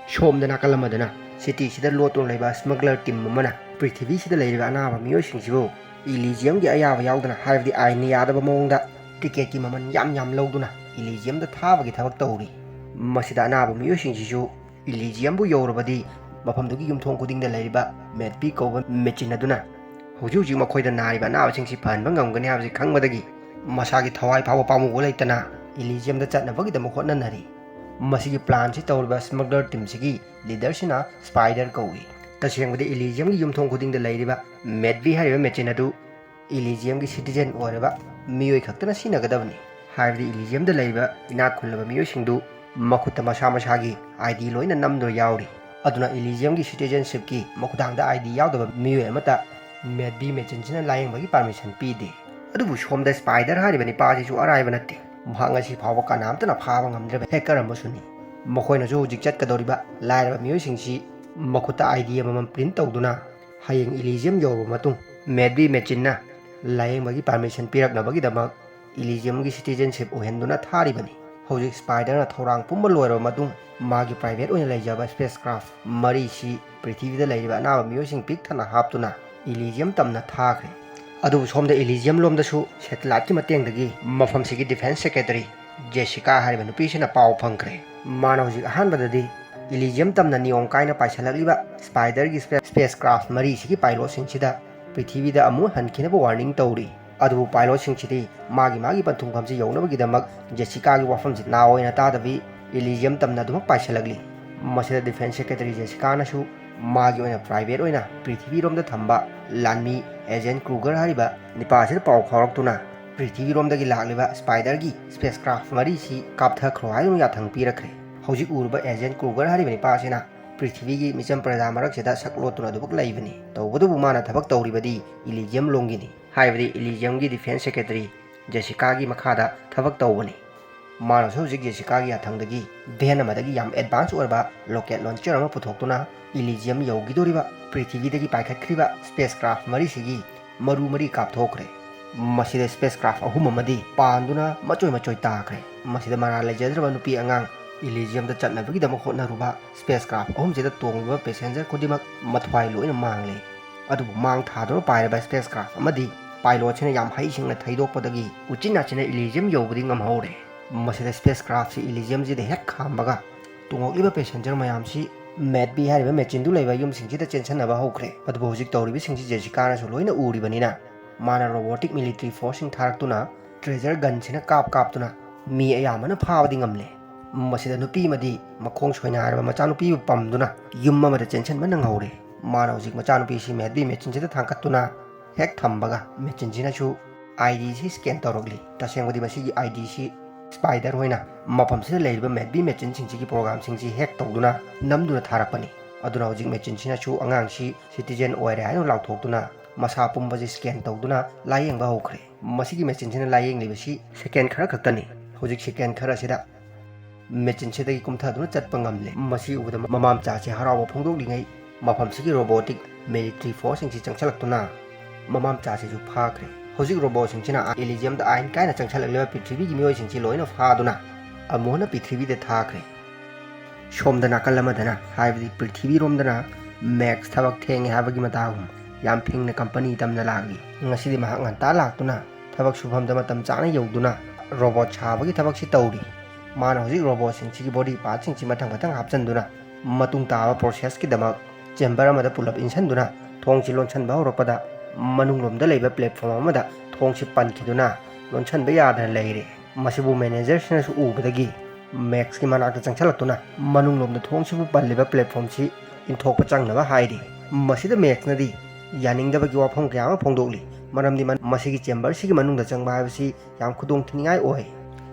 ꯁꯣꯝꯗ ꯅꯥꯀꯜ ꯑꯃꯗꯅ ꯁꯤꯇꯤꯁꯤꯗ ꯂꯣꯠꯇꯨꯅ ꯂꯩꯕ ꯁ꯭ꯃꯒꯂꯔ ꯇꯤꯝ ꯑꯃꯅ ꯄ꯭ꯔꯤꯊꯤꯕꯤꯁꯤꯗ ꯂꯩꯔꯤꯕ ꯑꯅꯥꯕ ꯃꯤꯑꯣꯏꯁꯤꯡꯁꯤꯕꯨ ꯏꯂꯤꯖꯤꯌꯝꯒꯤ ꯑꯌꯥꯕ ꯌꯥꯎꯗꯅ, ꯍꯥꯏꯕꯗꯤ ꯑꯥꯏꯟꯅ ꯌꯥꯗꯕ ꯃꯑꯣꯡꯗ ꯇꯤꯀꯦꯠꯀꯤ ꯃꯃꯜ ꯌꯥꯝ ꯌꯥꯝ ꯂꯧꯗꯨꯅ ꯏꯂꯤꯖꯤꯌꯝꯗ ꯊꯥꯕꯒꯤ ꯊꯕꯛ ꯇꯧꯔꯤ꯫ ꯃꯁꯤꯗ ꯑꯅꯥꯕ ꯃꯤꯑꯣꯏꯁꯤꯡꯁꯤꯁꯨ ꯏꯂꯤꯖꯤꯌꯝꯕꯨ ꯌꯧꯔꯕꯗꯤ ꯃꯐꯝꯗꯨꯒꯤ ꯌꯨꯝꯊꯣꯡ ꯈꯨꯗꯤꯡꯗ ꯂꯩꯔꯤꯕ ꯃꯦꯠꯄꯤ ꯀꯧꯕ ꯃꯦꯆꯤꯟ ꯑꯗꯨꯅ ꯍꯧꯖꯤꯛ ꯍꯧꯖꯤꯛ ꯃꯈꯣꯏꯗ ꯅꯥꯔꯤꯕ ꯑꯅꯥꯕꯁꯤꯡꯁꯤ ꯐꯍꯟꯕ ꯉꯝꯒꯅꯤ ꯍꯥꯏꯕꯁꯤ ꯈꯪꯕꯗꯒꯤ ꯃꯁꯥꯒꯤ ꯊꯋꯥꯏ ꯐꯥꯎꯕ ꯄꯥꯝꯃꯨꯕ ꯂꯩꯇꯅ ꯏꯂꯤꯖꯤꯌꯝꯗ ꯆꯠꯅꯕꯒꯤꯗꯃꯛ ꯍꯣꯠꯅꯅꯔꯤ꯫ ꯃꯁꯤꯒꯤ ꯄ꯭ꯂꯥꯟꯁꯤ ꯇꯧꯔꯤꯕ ꯁ꯭ꯃꯒꯂꯔ ꯇꯤꯝꯁꯤꯒꯤ ꯂꯤꯗꯔꯁꯤꯅ ꯁ꯭ꯄꯥꯏꯗꯔ ꯀꯧꯏ꯫ ꯇꯁꯦꯡꯕꯗꯤ ꯏꯂꯤꯖꯤꯌꯝꯒꯤ ꯌꯨꯝꯊꯣꯡ ꯈꯨꯗꯤꯡꯗ ꯂꯩꯔꯤꯕ ꯃꯦꯠꯕꯤ ꯍꯥꯏꯔꯤꯕ ꯃꯦꯆꯤꯟ ꯑꯗꯨ ꯏꯂꯤꯖꯤꯌꯝꯒꯤ ꯁꯤꯇꯤꯖꯦꯟ ꯑꯣꯏꯔꯕ ꯃꯤꯑꯣꯏ ꯈꯛꯇꯅ ꯁꯤꯖꯤꯟꯅꯒꯗꯕꯅꯤ꯫ ꯍꯥꯏꯕꯗꯤ ꯏꯂꯤꯖꯤꯌꯝꯗ ꯂꯩꯔꯤꯕ ꯏꯅꯥꯛ ꯈꯨꯜꯂꯕ ꯃꯤꯑꯣꯏꯁꯤꯡꯗꯨ ꯃꯈꯨꯠꯇ ꯃꯁꯥ ꯃꯁꯥꯒꯤ ꯑꯥꯏ ꯗꯤ ꯂꯣꯏꯅ ꯅꯝꯗꯨꯅ ꯌꯥꯎꯔꯤ꯫ ꯑꯗꯨꯅ ꯏꯂꯤꯖꯤꯌꯝꯒꯤ ꯁꯤꯇꯤꯖꯦꯟꯁꯤꯞꯀꯤ ꯃꯈꯨꯊꯥꯡꯗ ꯑꯥꯏ ꯗꯤ ꯌꯥꯎꯗꯕ ꯃꯤꯑꯣꯏ ꯑꯃꯠꯇ ꯃꯦꯠꯕꯤ ꯃꯦꯆꯤꯟꯁꯤꯅ ꯂꯥꯌꯦꯡꯕꯒꯤ ꯄꯥꯔꯃꯤꯁꯟ ꯄꯤꯗꯦ꯫ ꯑꯗꯨꯕꯨ ꯁꯣꯝꯗ ꯁ꯭ꯄꯥꯏꯗꯔ ꯍꯥꯏꯔꯤꯕ ꯅꯤꯄꯥ ꯑꯁꯤꯁꯨ ꯑꯔꯥꯏꯕ ꯅꯠꯇꯦ꯫ ꯃꯍꯥꯛ ꯉꯁꯤ ꯐꯥꯎꯕ ꯀꯅꯥꯝꯇꯅ ꯐꯥꯕ ꯉꯝꯗ꯭ꯔꯤꯕ ꯍꯦꯀꯔ ꯑꯃꯁꯨꯅꯤ꯫ ꯃꯈꯣꯏꯅꯁꯨ ꯍꯧꯖꯤꯛ ꯆꯠꯀꯗꯧꯔꯤꯕ ꯂꯥꯏꯔꯕ ꯃꯤꯑꯣꯏꯁꯤꯡꯁꯤ ꯃꯈꯨꯠꯇ ꯑꯥꯏ ꯗꯤ ꯑꯃꯃꯝ ꯄ꯭ꯔꯤꯟꯠ ꯇꯧꯗꯨꯅ ꯍꯌꯦꯡ ꯏꯂꯤꯖꯤꯌꯝ ꯌꯧꯔꯕ ꯃꯇꯨꯡ ꯃꯦꯗꯕꯤ ꯃꯦꯆꯤꯟꯅ ꯂꯥꯌꯦꯡꯕꯒꯤ ꯄꯥꯔꯃꯤꯁꯟ ꯄꯤꯔꯛꯅꯕꯒꯤꯗꯃꯛ ꯏꯂꯤꯖꯤꯌꯝꯒꯤ ꯁꯤꯇꯤꯖꯦꯟꯁꯤꯞ ꯑꯣꯏꯍꯟꯗꯨꯅ ꯊꯥꯔꯤꯕꯅꯤ꯫ ꯍꯧꯖꯤꯛ ꯁ꯭ꯄꯥꯏꯗꯔꯅ ꯊꯧꯔꯥꯡ ꯄꯨꯝꯕ ꯂꯣꯏꯔꯕ ꯃꯇꯨꯡ ꯃꯥꯒꯤ ꯄ꯭ꯔꯥꯏꯚꯦꯠ ꯑꯣꯏꯅ ꯂꯩꯖꯕ ꯁ꯭ꯄꯦꯁ ꯀ꯭ꯔꯥꯐ ꯃꯔꯤꯁꯤ ꯄ꯭ꯔꯤꯊꯤꯕꯤꯗ ꯂꯩꯔꯤꯕ ꯑꯅꯥꯕ ꯃꯤꯑꯣꯏꯁꯤꯡ ꯄꯤꯛ ꯊꯟꯅ ꯍꯥꯞꯇꯨꯅ ꯏꯂꯤꯖꯤꯌꯝ ꯇꯝꯅ ꯊꯥꯈ꯭ꯔꯦ꯫ ꯑꯗꯨꯕꯨ ꯁꯣꯝꯗ ꯏꯂꯤꯖꯤꯌꯝ ꯂꯣꯝꯗꯁꯨ ꯁꯦꯇꯦꯂꯥꯏꯠꯀꯤ ꯃꯇꯦꯡꯗꯒꯤ ꯃꯐꯝꯁꯤꯒꯤ ꯗꯤꯐꯦꯟꯁ ꯁꯦꯀ꯭ꯔꯦꯇꯔꯤ ꯖꯦꯁꯤꯀꯥ ꯍꯥꯏꯔꯤꯕ ꯅꯨꯄꯤꯁꯤꯅ ꯄꯥꯎ ꯐꯪꯈ꯭ꯔꯦ꯫ ꯃꯥꯅ ꯍꯧꯖꯤꯛ ꯑꯍꯥꯟꯕꯗꯗꯤ ꯏꯂꯤꯖꯤꯌꯝ ꯇꯝꯅ ꯅꯤꯌꯣꯝ ꯀꯥꯏꯅ ꯄꯥꯏꯁꯜꯂꯛꯂꯤꯕ ꯁ꯭ꯄꯥꯏꯗꯔꯒꯤ ꯁ꯭ꯄꯦ-, ꯁ꯭ꯄꯦꯁ ꯀ꯭ꯔꯥꯐ ꯃꯔꯤꯁꯤꯒꯤ ꯄꯥꯏꯂꯣꯠꯁꯤꯡꯁꯤꯗ ꯄ꯭ꯔꯤꯊꯤꯕꯤꯗ ꯑꯃꯨꯛ ꯍꯟꯈꯤꯅꯕ ꯋꯥꯔꯅꯤꯡ ꯇꯧꯔꯤ꯫ ꯑꯗꯨꯕꯨ ꯄꯥꯏꯂꯣꯠꯁꯤꯡꯁꯤꯗꯤ ꯃꯥꯒꯤ ꯃꯥꯒꯤ ꯄꯟꯊꯨꯡꯐꯝꯁꯤ ꯌꯧꯅꯕꯒꯤꯗꯃꯛ ꯖꯦꯁꯤꯀꯥꯒꯤ ꯋꯥꯐꯝꯁꯤ ꯅꯥ ꯑꯣꯏꯅ ꯇꯥꯗꯕꯤ ꯏꯂꯤꯖꯤꯌꯝ ꯇꯝꯅ ꯑꯗꯨꯃꯛ ꯄꯥꯏꯁꯜꯂꯛꯂꯤ꯫ ꯃꯁꯤꯗ ꯗꯤꯐꯦꯟꯁ ꯁꯦꯀ꯭ꯔꯦꯇꯔꯤ ꯖꯦꯁꯤꯀꯥꯅꯁꯨ ꯃꯥꯒꯤ ꯑꯣꯏꯅ ꯄ꯭ꯔꯥꯏꯚꯦꯠ ꯑꯣꯏꯅ ꯄ꯭ꯔꯤꯊꯤꯕꯤꯔꯣꯝꯗ ꯊꯝꯕ ꯂꯥꯟꯃꯤ ꯑꯦꯖꯦꯟ ꯀ꯭ꯔꯨꯒꯔ ꯍꯥꯏꯔꯤꯕ ꯅꯤꯄꯥ ꯑꯁꯤꯗ ꯄꯥꯎ ꯐꯥꯎꯔꯛꯇꯨꯅ ꯄ꯭ꯔꯤꯊꯤꯕꯤꯔꯣꯝꯗꯒꯤ ꯂꯥꯛꯂꯤꯕ ꯁ꯭ꯄꯥꯏꯗꯔꯒꯤ ꯁ꯭ꯄꯦꯁ ꯀ꯭ꯔꯥꯐ ꯃꯔꯤꯁꯤ ꯀꯥꯞꯊꯈ꯭ꯔꯣ ꯍꯥꯏꯗꯨꯅ ꯌꯥꯊꯪ ꯄꯤꯔꯛꯈ꯭ꯔꯦ꯫ ꯍꯧꯖꯤꯛ ꯎꯔꯤꯕ ꯑꯦꯖꯦꯟ ꯀ꯭ꯔꯨꯒꯔ ꯍꯥꯏꯔꯤꯕ ꯅꯤꯄꯥ ꯑꯁꯤꯅ ꯄ꯭ꯔꯤꯊꯤꯕꯤꯒꯤ ꯃꯤꯆꯝ ꯄ꯭ꯔꯖꯥ ꯃꯔꯛꯁꯤꯗ ꯁꯛ ꯂꯣꯠꯇꯨꯅ ꯑꯗꯨꯃꯛ ꯂꯩꯕꯅꯤ꯫ ꯇꯧꯕꯇꯕꯨ ꯃꯥꯅ ꯊꯕꯛ ꯇꯧꯔꯤꯕꯗꯤ ꯏꯂꯤꯖꯤꯌꯝ ꯂꯣꯝꯒꯤꯅꯤ, ꯍꯥꯏꯕꯗꯤ ꯏꯂꯤꯖꯤꯌꯝꯒꯤ ꯗꯤꯐꯦꯟꯁ ꯁꯦꯀ꯭ꯔꯦꯇꯔꯤ ꯖꯦꯁꯤꯀꯥꯒꯤ ꯃꯈꯥꯗ ꯊꯕꯛ ꯇꯧꯕꯅꯤ꯫ ꯃꯥꯅꯁꯨ ꯍꯧꯖꯤꯛ ꯖꯦꯁꯤꯀꯥꯒꯤ ꯌꯥꯊꯪꯗꯒꯤ ꯚꯦꯟ ꯑꯃꯗꯒꯤ ꯌꯥꯝ ꯑꯦꯗꯚꯥꯟꯁ ꯑꯣꯏꯔꯕ ꯔꯣꯀꯦꯠ ꯂꯣꯟꯆꯔ ꯑꯃ ꯄꯨꯊꯣꯛꯇꯨꯅ ꯏꯂꯤꯖꯤꯌꯝ ꯌꯧꯈꯤꯗꯧꯔꯤꯕ ꯄ꯭ꯔꯤꯊꯤꯕꯤꯗꯒꯤ ꯄꯥꯏꯈꯠꯈ꯭ꯔꯤꯕ ꯁ꯭ꯄꯦꯁ ꯀ꯭ꯔꯥꯐ ꯃꯔꯤꯁꯤꯒꯤ ꯃꯔꯨ ꯃꯔꯤ ꯀꯥꯞꯊꯣꯛꯈ꯭ꯔꯦ꯫ ꯃꯁꯤꯗ ꯁ꯭ꯄꯦꯁ ꯀ꯭ꯔꯥꯐ ꯑꯍꯨꯝ ꯑꯃꯗꯤ ꯄꯥꯟꯗꯨꯅ ꯃꯆꯣꯏ ꯃꯆꯣꯏ ꯇꯥꯈ꯭ꯔꯦ꯫ ꯃꯁꯤꯗ ꯃꯔꯥꯜ ꯂꯩꯖꯗ꯭ꯔꯕ ꯅꯨꯄꯤ ꯑꯉꯥꯡ ꯏꯂꯤꯖꯤꯌꯝꯗ ꯆꯠꯅꯕꯒꯤꯗꯃꯛ ꯍꯣꯠꯅꯔꯨꯕ ꯁ꯭ꯄꯦꯁ ꯀ꯭ꯔꯥꯐ ꯑꯍꯨꯝꯁꯤꯗ ꯇꯣꯡꯂꯤꯕ ꯄꯦꯁꯦꯟꯖꯔ ꯈꯨꯗꯤꯡꯃꯛ ꯃꯊ꯭ꯋꯥꯏ ꯂꯣꯏꯅ ꯃꯥꯡꯂꯦ꯫ ꯑꯗꯨꯕꯨ ꯃꯥꯡ ꯊꯥꯗꯨꯅ ꯄꯥꯏꯔꯕ ꯁ꯭ꯄꯦꯁ ꯀ꯭ꯔꯥꯐ ꯑꯃꯗꯤ ꯄꯥꯏꯂꯣꯠꯁꯤꯅ ꯌꯥꯝ ꯍꯩꯁꯤꯡꯅ ꯊꯩꯗꯣꯛꯄꯗꯒꯤ ꯎꯆꯤꯟ ꯅꯥꯆꯤꯟꯅ ꯏꯂꯤꯖꯤꯌꯝ ꯌꯧꯕꯗꯤ ꯉꯝꯍꯧꯔꯦ꯫ ꯃꯁꯤꯗ ꯁ꯭ꯄꯦꯁ ꯀ꯭ꯔꯥꯐꯁꯤ ꯏꯂꯤꯖꯤꯌꯝꯁꯤꯗ ꯍꯦꯛ ꯈꯥꯝꯕꯒ ꯇꯣꯡꯂꯛꯂꯤꯕ ꯄꯦꯁꯦꯟꯖꯔ ꯃꯌꯥꯝꯁꯤ ꯃꯦꯠꯕꯤ ꯍꯥꯏꯔꯤꯕ ꯃꯦꯆꯤꯟꯗꯨ ꯂꯩꯕ ꯌꯨꯝꯁꯤꯡꯁꯤꯗ ꯆꯦꯟꯁꯤꯟꯅꯕ ꯍꯧꯈ꯭ꯔꯦ꯫ ꯑꯗꯨꯕꯨ ꯍꯧꯖꯤꯛ ꯇꯧꯔꯤꯕꯁꯤꯡꯁꯤ ꯖꯦꯁꯤꯀꯥꯅꯁꯨ ꯂꯣꯏꯅ ꯎꯔꯤꯕꯅꯤꯅ ꯃꯥꯅ ꯔꯣꯕꯣꯇꯤꯛ ꯃꯤꯂꯤꯇꯔꯤ ꯐꯣꯔꯁꯁꯤꯡ ꯊꯥꯔꯛꯇꯨꯅ ꯇ꯭ꯔꯦꯖꯔ ꯒꯟꯁꯤꯅ ꯀꯥꯞ ꯀꯥꯞꯇꯨꯅ ꯃꯤ ꯑꯌꯥꯝꯕꯅ ꯐꯥꯕꯗꯤ ꯉꯝꯂꯦ꯫ ꯃꯁꯤꯗ ꯅꯨꯄꯤ ꯑꯃꯗꯤ ꯃꯈꯣꯡ ꯁꯣꯏꯅꯥꯏꯔꯕ ꯃꯆꯥꯅꯨꯄꯤꯕꯨ ꯄꯝꯗꯨꯅ ꯌꯨꯝ ꯑꯃꯗ ꯆꯦꯟꯁꯤꯟꯕ ꯅꯪꯍꯧꯔꯦ꯫ ꯃꯥꯅ ꯍꯧꯖꯤꯛ ꯃꯆꯥꯅꯨꯄꯤꯁꯤ ꯃꯦꯠꯕꯤ ꯃꯦꯆꯤꯟꯁꯤꯗ ꯊꯥꯡꯒꯠꯇꯨꯅ ꯍꯦꯛ ꯊꯝꯕꯒ ꯃꯦꯆꯤꯟꯁꯤꯅꯁꯨ ꯑꯥꯏ ꯗꯤꯁꯤ ꯁ꯭ꯀꯦꯟ ꯇꯧꯔꯛꯂꯤ꯫ ꯇꯁꯦꯡꯕꯗꯤ ꯃꯁꯤꯒꯤ ꯑꯥꯏ ꯗꯤꯁꯤ ꯁ꯭ꯄꯥꯏꯗꯔ ꯍꯣꯏꯅ ꯃꯐꯝꯁꯤꯗ ꯂꯩꯔꯤꯕ ꯃꯦꯠꯕꯤ ꯃꯦꯆꯤꯟꯁꯤꯡꯁꯤꯒꯤ ꯄ꯭ꯔꯣꯒ꯭ꯔꯥꯝꯁꯤꯡꯁꯤ ꯍꯦꯛ ꯇꯧꯗꯨꯅ ꯅꯝꯗꯨꯅ ꯊꯥꯔꯛꯄꯅꯤ꯫ ꯑꯗꯨꯅ ꯍꯧꯖꯤꯛ ꯃꯦꯆꯤꯟꯁꯤꯅꯁꯨ ꯑꯉꯥꯡꯁꯤ ꯁꯤꯇꯤꯖꯦꯟ ꯑꯣꯏꯔꯦ ꯍꯥꯏꯅ ꯂꯥꯎꯊꯣꯛꯇꯨꯅ ꯃꯁꯥ ꯄꯨꯝꯕꯁꯤ ꯁ꯭ꯀꯦꯟ ꯇꯧꯗꯨꯅ ꯂꯥꯌꯦꯡꯕ ꯍꯧꯈ꯭ꯔꯦ꯫ ꯃꯁꯤꯒꯤ ꯃꯦꯆꯤꯟꯁꯤꯅ ꯂꯥꯌꯦꯡꯂꯤꯕꯁꯤ ꯁꯦꯀꯦꯟ ꯈꯔ ꯈꯛꯇꯅꯤ꯫ ꯍꯧꯖꯤꯛ ꯁꯦꯀꯦꯟ ꯈꯔꯁꯤꯗ ꯃꯦꯆꯤꯟꯁꯤꯗꯒꯤ ꯀꯨꯝꯊꯗꯨꯅ ꯆꯠꯄ ꯉꯝꯂꯦ꯫ ꯃꯁꯤ ꯎꯕꯗ ꯃꯃꯥ ꯃꯆꯥꯁꯤ ꯍꯔꯥꯎꯕ ꯐꯣꯡꯗꯣꯛꯂꯤꯉꯩ ꯃꯐꯝꯁꯤꯒꯤ ꯔꯣꯕꯣꯇꯤꯛ ꯃꯤꯂꯤꯇ꯭ꯔꯤ ꯐꯣꯔꯁꯁꯤꯡꯁꯤ ꯆꯪꯁꯤꯜꯂꯛꯇꯨꯅ ꯃꯃꯥ ꯃꯆꯥꯁꯤꯁꯨ ꯐꯥꯈ꯭ꯔꯦ꯫ ꯍꯧꯖꯤꯛ ꯔꯣꯕꯣꯠꯁꯤꯡꯁꯤꯅ ꯏꯂꯤꯖꯤꯌꯝꯗ ꯑꯥꯏꯟ ꯀꯥꯏꯅ ꯆꯪꯁꯤꯜꯂꯛꯂꯤꯕ ꯄ꯭ꯔꯤꯊꯤꯕꯤꯒꯤ ꯃꯤꯑꯣꯏꯁꯤꯡꯁꯤ ꯂꯣꯏꯅ ꯐꯥꯗꯨꯅ ꯑꯃꯨꯛ ꯍꯟꯅ ꯄ꯭ꯔꯤꯊꯤꯕꯤꯗ ꯊꯥꯈ꯭ꯔꯦ꯫ ꯁꯣꯝꯗ ꯅꯥꯀꯜ ꯑꯃꯗꯅ, ꯍꯥꯏꯕꯗꯤ ꯄ꯭ꯔꯤꯊꯤꯕꯤꯔꯣꯝꯗꯅ, ꯃꯦꯛꯁ ꯊꯕꯛ ꯊꯦꯡꯉꯦ ꯍꯥꯏꯕꯒꯤ ꯃꯇꯥꯒꯨꯝ ꯌꯥꯝ ꯐꯤꯡꯅ ꯀꯝꯄꯅꯤ ꯇꯝꯅ ꯂꯥꯛꯂꯤ꯫ ꯉꯁꯤꯗꯤ ꯃꯍꯥꯛ ꯉꯟꯇꯥ ꯂꯥꯛꯇꯨꯅ ꯊꯕꯛ ꯁꯨꯐꯝꯗ ꯃꯇꯝ ꯆꯥꯅ ꯌꯧꯗꯨꯅ ꯔꯣꯕꯣꯠ ꯁꯥꯕꯒꯤ ꯊꯕꯛꯁꯤ ꯇꯧꯔꯤ꯫ ꯃꯥꯅ ꯍꯧꯖꯤꯛ ꯔꯣꯕꯣꯠꯁꯤꯡꯁꯤꯒꯤ ꯕꯣꯗꯤ ꯄꯥꯔꯠꯁꯤꯡꯁꯤ ꯃꯊꯪ ꯃꯊꯪ ꯍꯥꯞꯆꯤꯟꯗꯨꯅ ꯃꯇꯨꯡ ꯇꯥꯕ ꯄ꯭ꯔꯣꯁꯦꯁꯀꯤꯗꯃꯛ ꯆꯦꯝꯕꯔ ꯑꯃꯗ ꯄꯨꯂꯞ ꯏꯟꯁꯤꯟꯗꯨꯅ ꯊꯣꯡꯁꯤ ꯂꯣꯟꯁꯤꯟꯕ ꯍꯧꯔꯛꯄꯗ, ꯃꯅꯨꯡꯂꯣꯝꯗ ꯂꯩꯕ ꯄ꯭ꯂꯦꯠꯐꯣꯝ ꯑꯃꯗ ꯊꯣꯡꯁꯤ ꯄꯟꯈꯤꯗꯨꯅ ꯂꯣꯟꯁꯤꯟꯕ ꯌꯥꯗꯅ ꯂꯩꯔꯦ꯫ ꯃꯁꯤꯕꯨ ꯃꯦꯅꯦꯖꯔꯁꯤꯅꯁꯨ ꯎꯕꯗꯒꯤ ꯃꯦꯛꯁꯀꯤ ꯃꯅꯥꯛꯇ ꯆꯪꯁꯤꯜꯂꯛꯇꯨꯅ ꯃꯅꯨꯡꯂꯣꯝꯗ ꯊꯣꯡꯁꯤꯕꯨ ꯄꯜꯂꯤꯕ ꯄ꯭ꯂꯦꯠꯐꯣꯝꯁꯤ ꯏꯟꯊꯣꯛꯄ ꯆꯪꯅꯕ ꯍꯥꯏꯔꯤ꯫ ꯃꯁꯤꯗ ꯃꯦꯛꯁꯅꯗꯤ ꯌꯥꯅꯤꯡꯗꯕꯒꯤ ꯋꯥꯐꯝ ꯀꯌꯥ ꯑꯃ ꯐꯣꯡꯗꯣꯛꯂꯤ, ꯃꯔꯝꯗꯤ ꯃ-, ꯃꯁꯤꯒꯤ ꯆꯦꯝꯕꯔꯁꯤꯒꯤ ꯃꯅꯨꯡꯗ ꯆꯪꯕ ꯍꯥꯏꯕꯁꯤ ꯌꯥꯝ ꯈꯨꯗꯣꯡꯊꯤꯅꯤꯡꯉꯥꯏ ꯑꯣꯏ꯫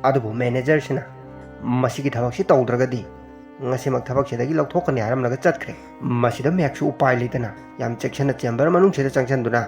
ꯑꯗꯨꯕꯨ ꯃꯦꯅꯦꯖꯔꯁꯤꯅ ꯃꯁꯤꯒꯤ ꯊꯕꯛꯁꯤ ꯇꯧꯗ꯭ꯔꯒꯗꯤ ꯉꯁꯤꯃꯛ ꯊꯕꯛꯁꯤꯗꯒꯤ ꯂꯧꯊꯣꯛꯀꯅꯤ ꯍꯥꯏꯔꯝꯂꯒ ꯆꯠꯈ꯭ꯔꯦ꯫ ꯃꯁꯤꯗ ꯃꯦꯛꯁꯁꯨ ꯎꯄꯥꯏ ꯂꯩꯇꯅ ꯌꯥꯝ ꯆꯦꯛꯁꯤꯟꯅ ꯆꯦꯝꯕꯔ ꯃꯅꯨꯡꯁꯤꯗ ꯆꯪꯁꯤꯟꯗꯨꯅ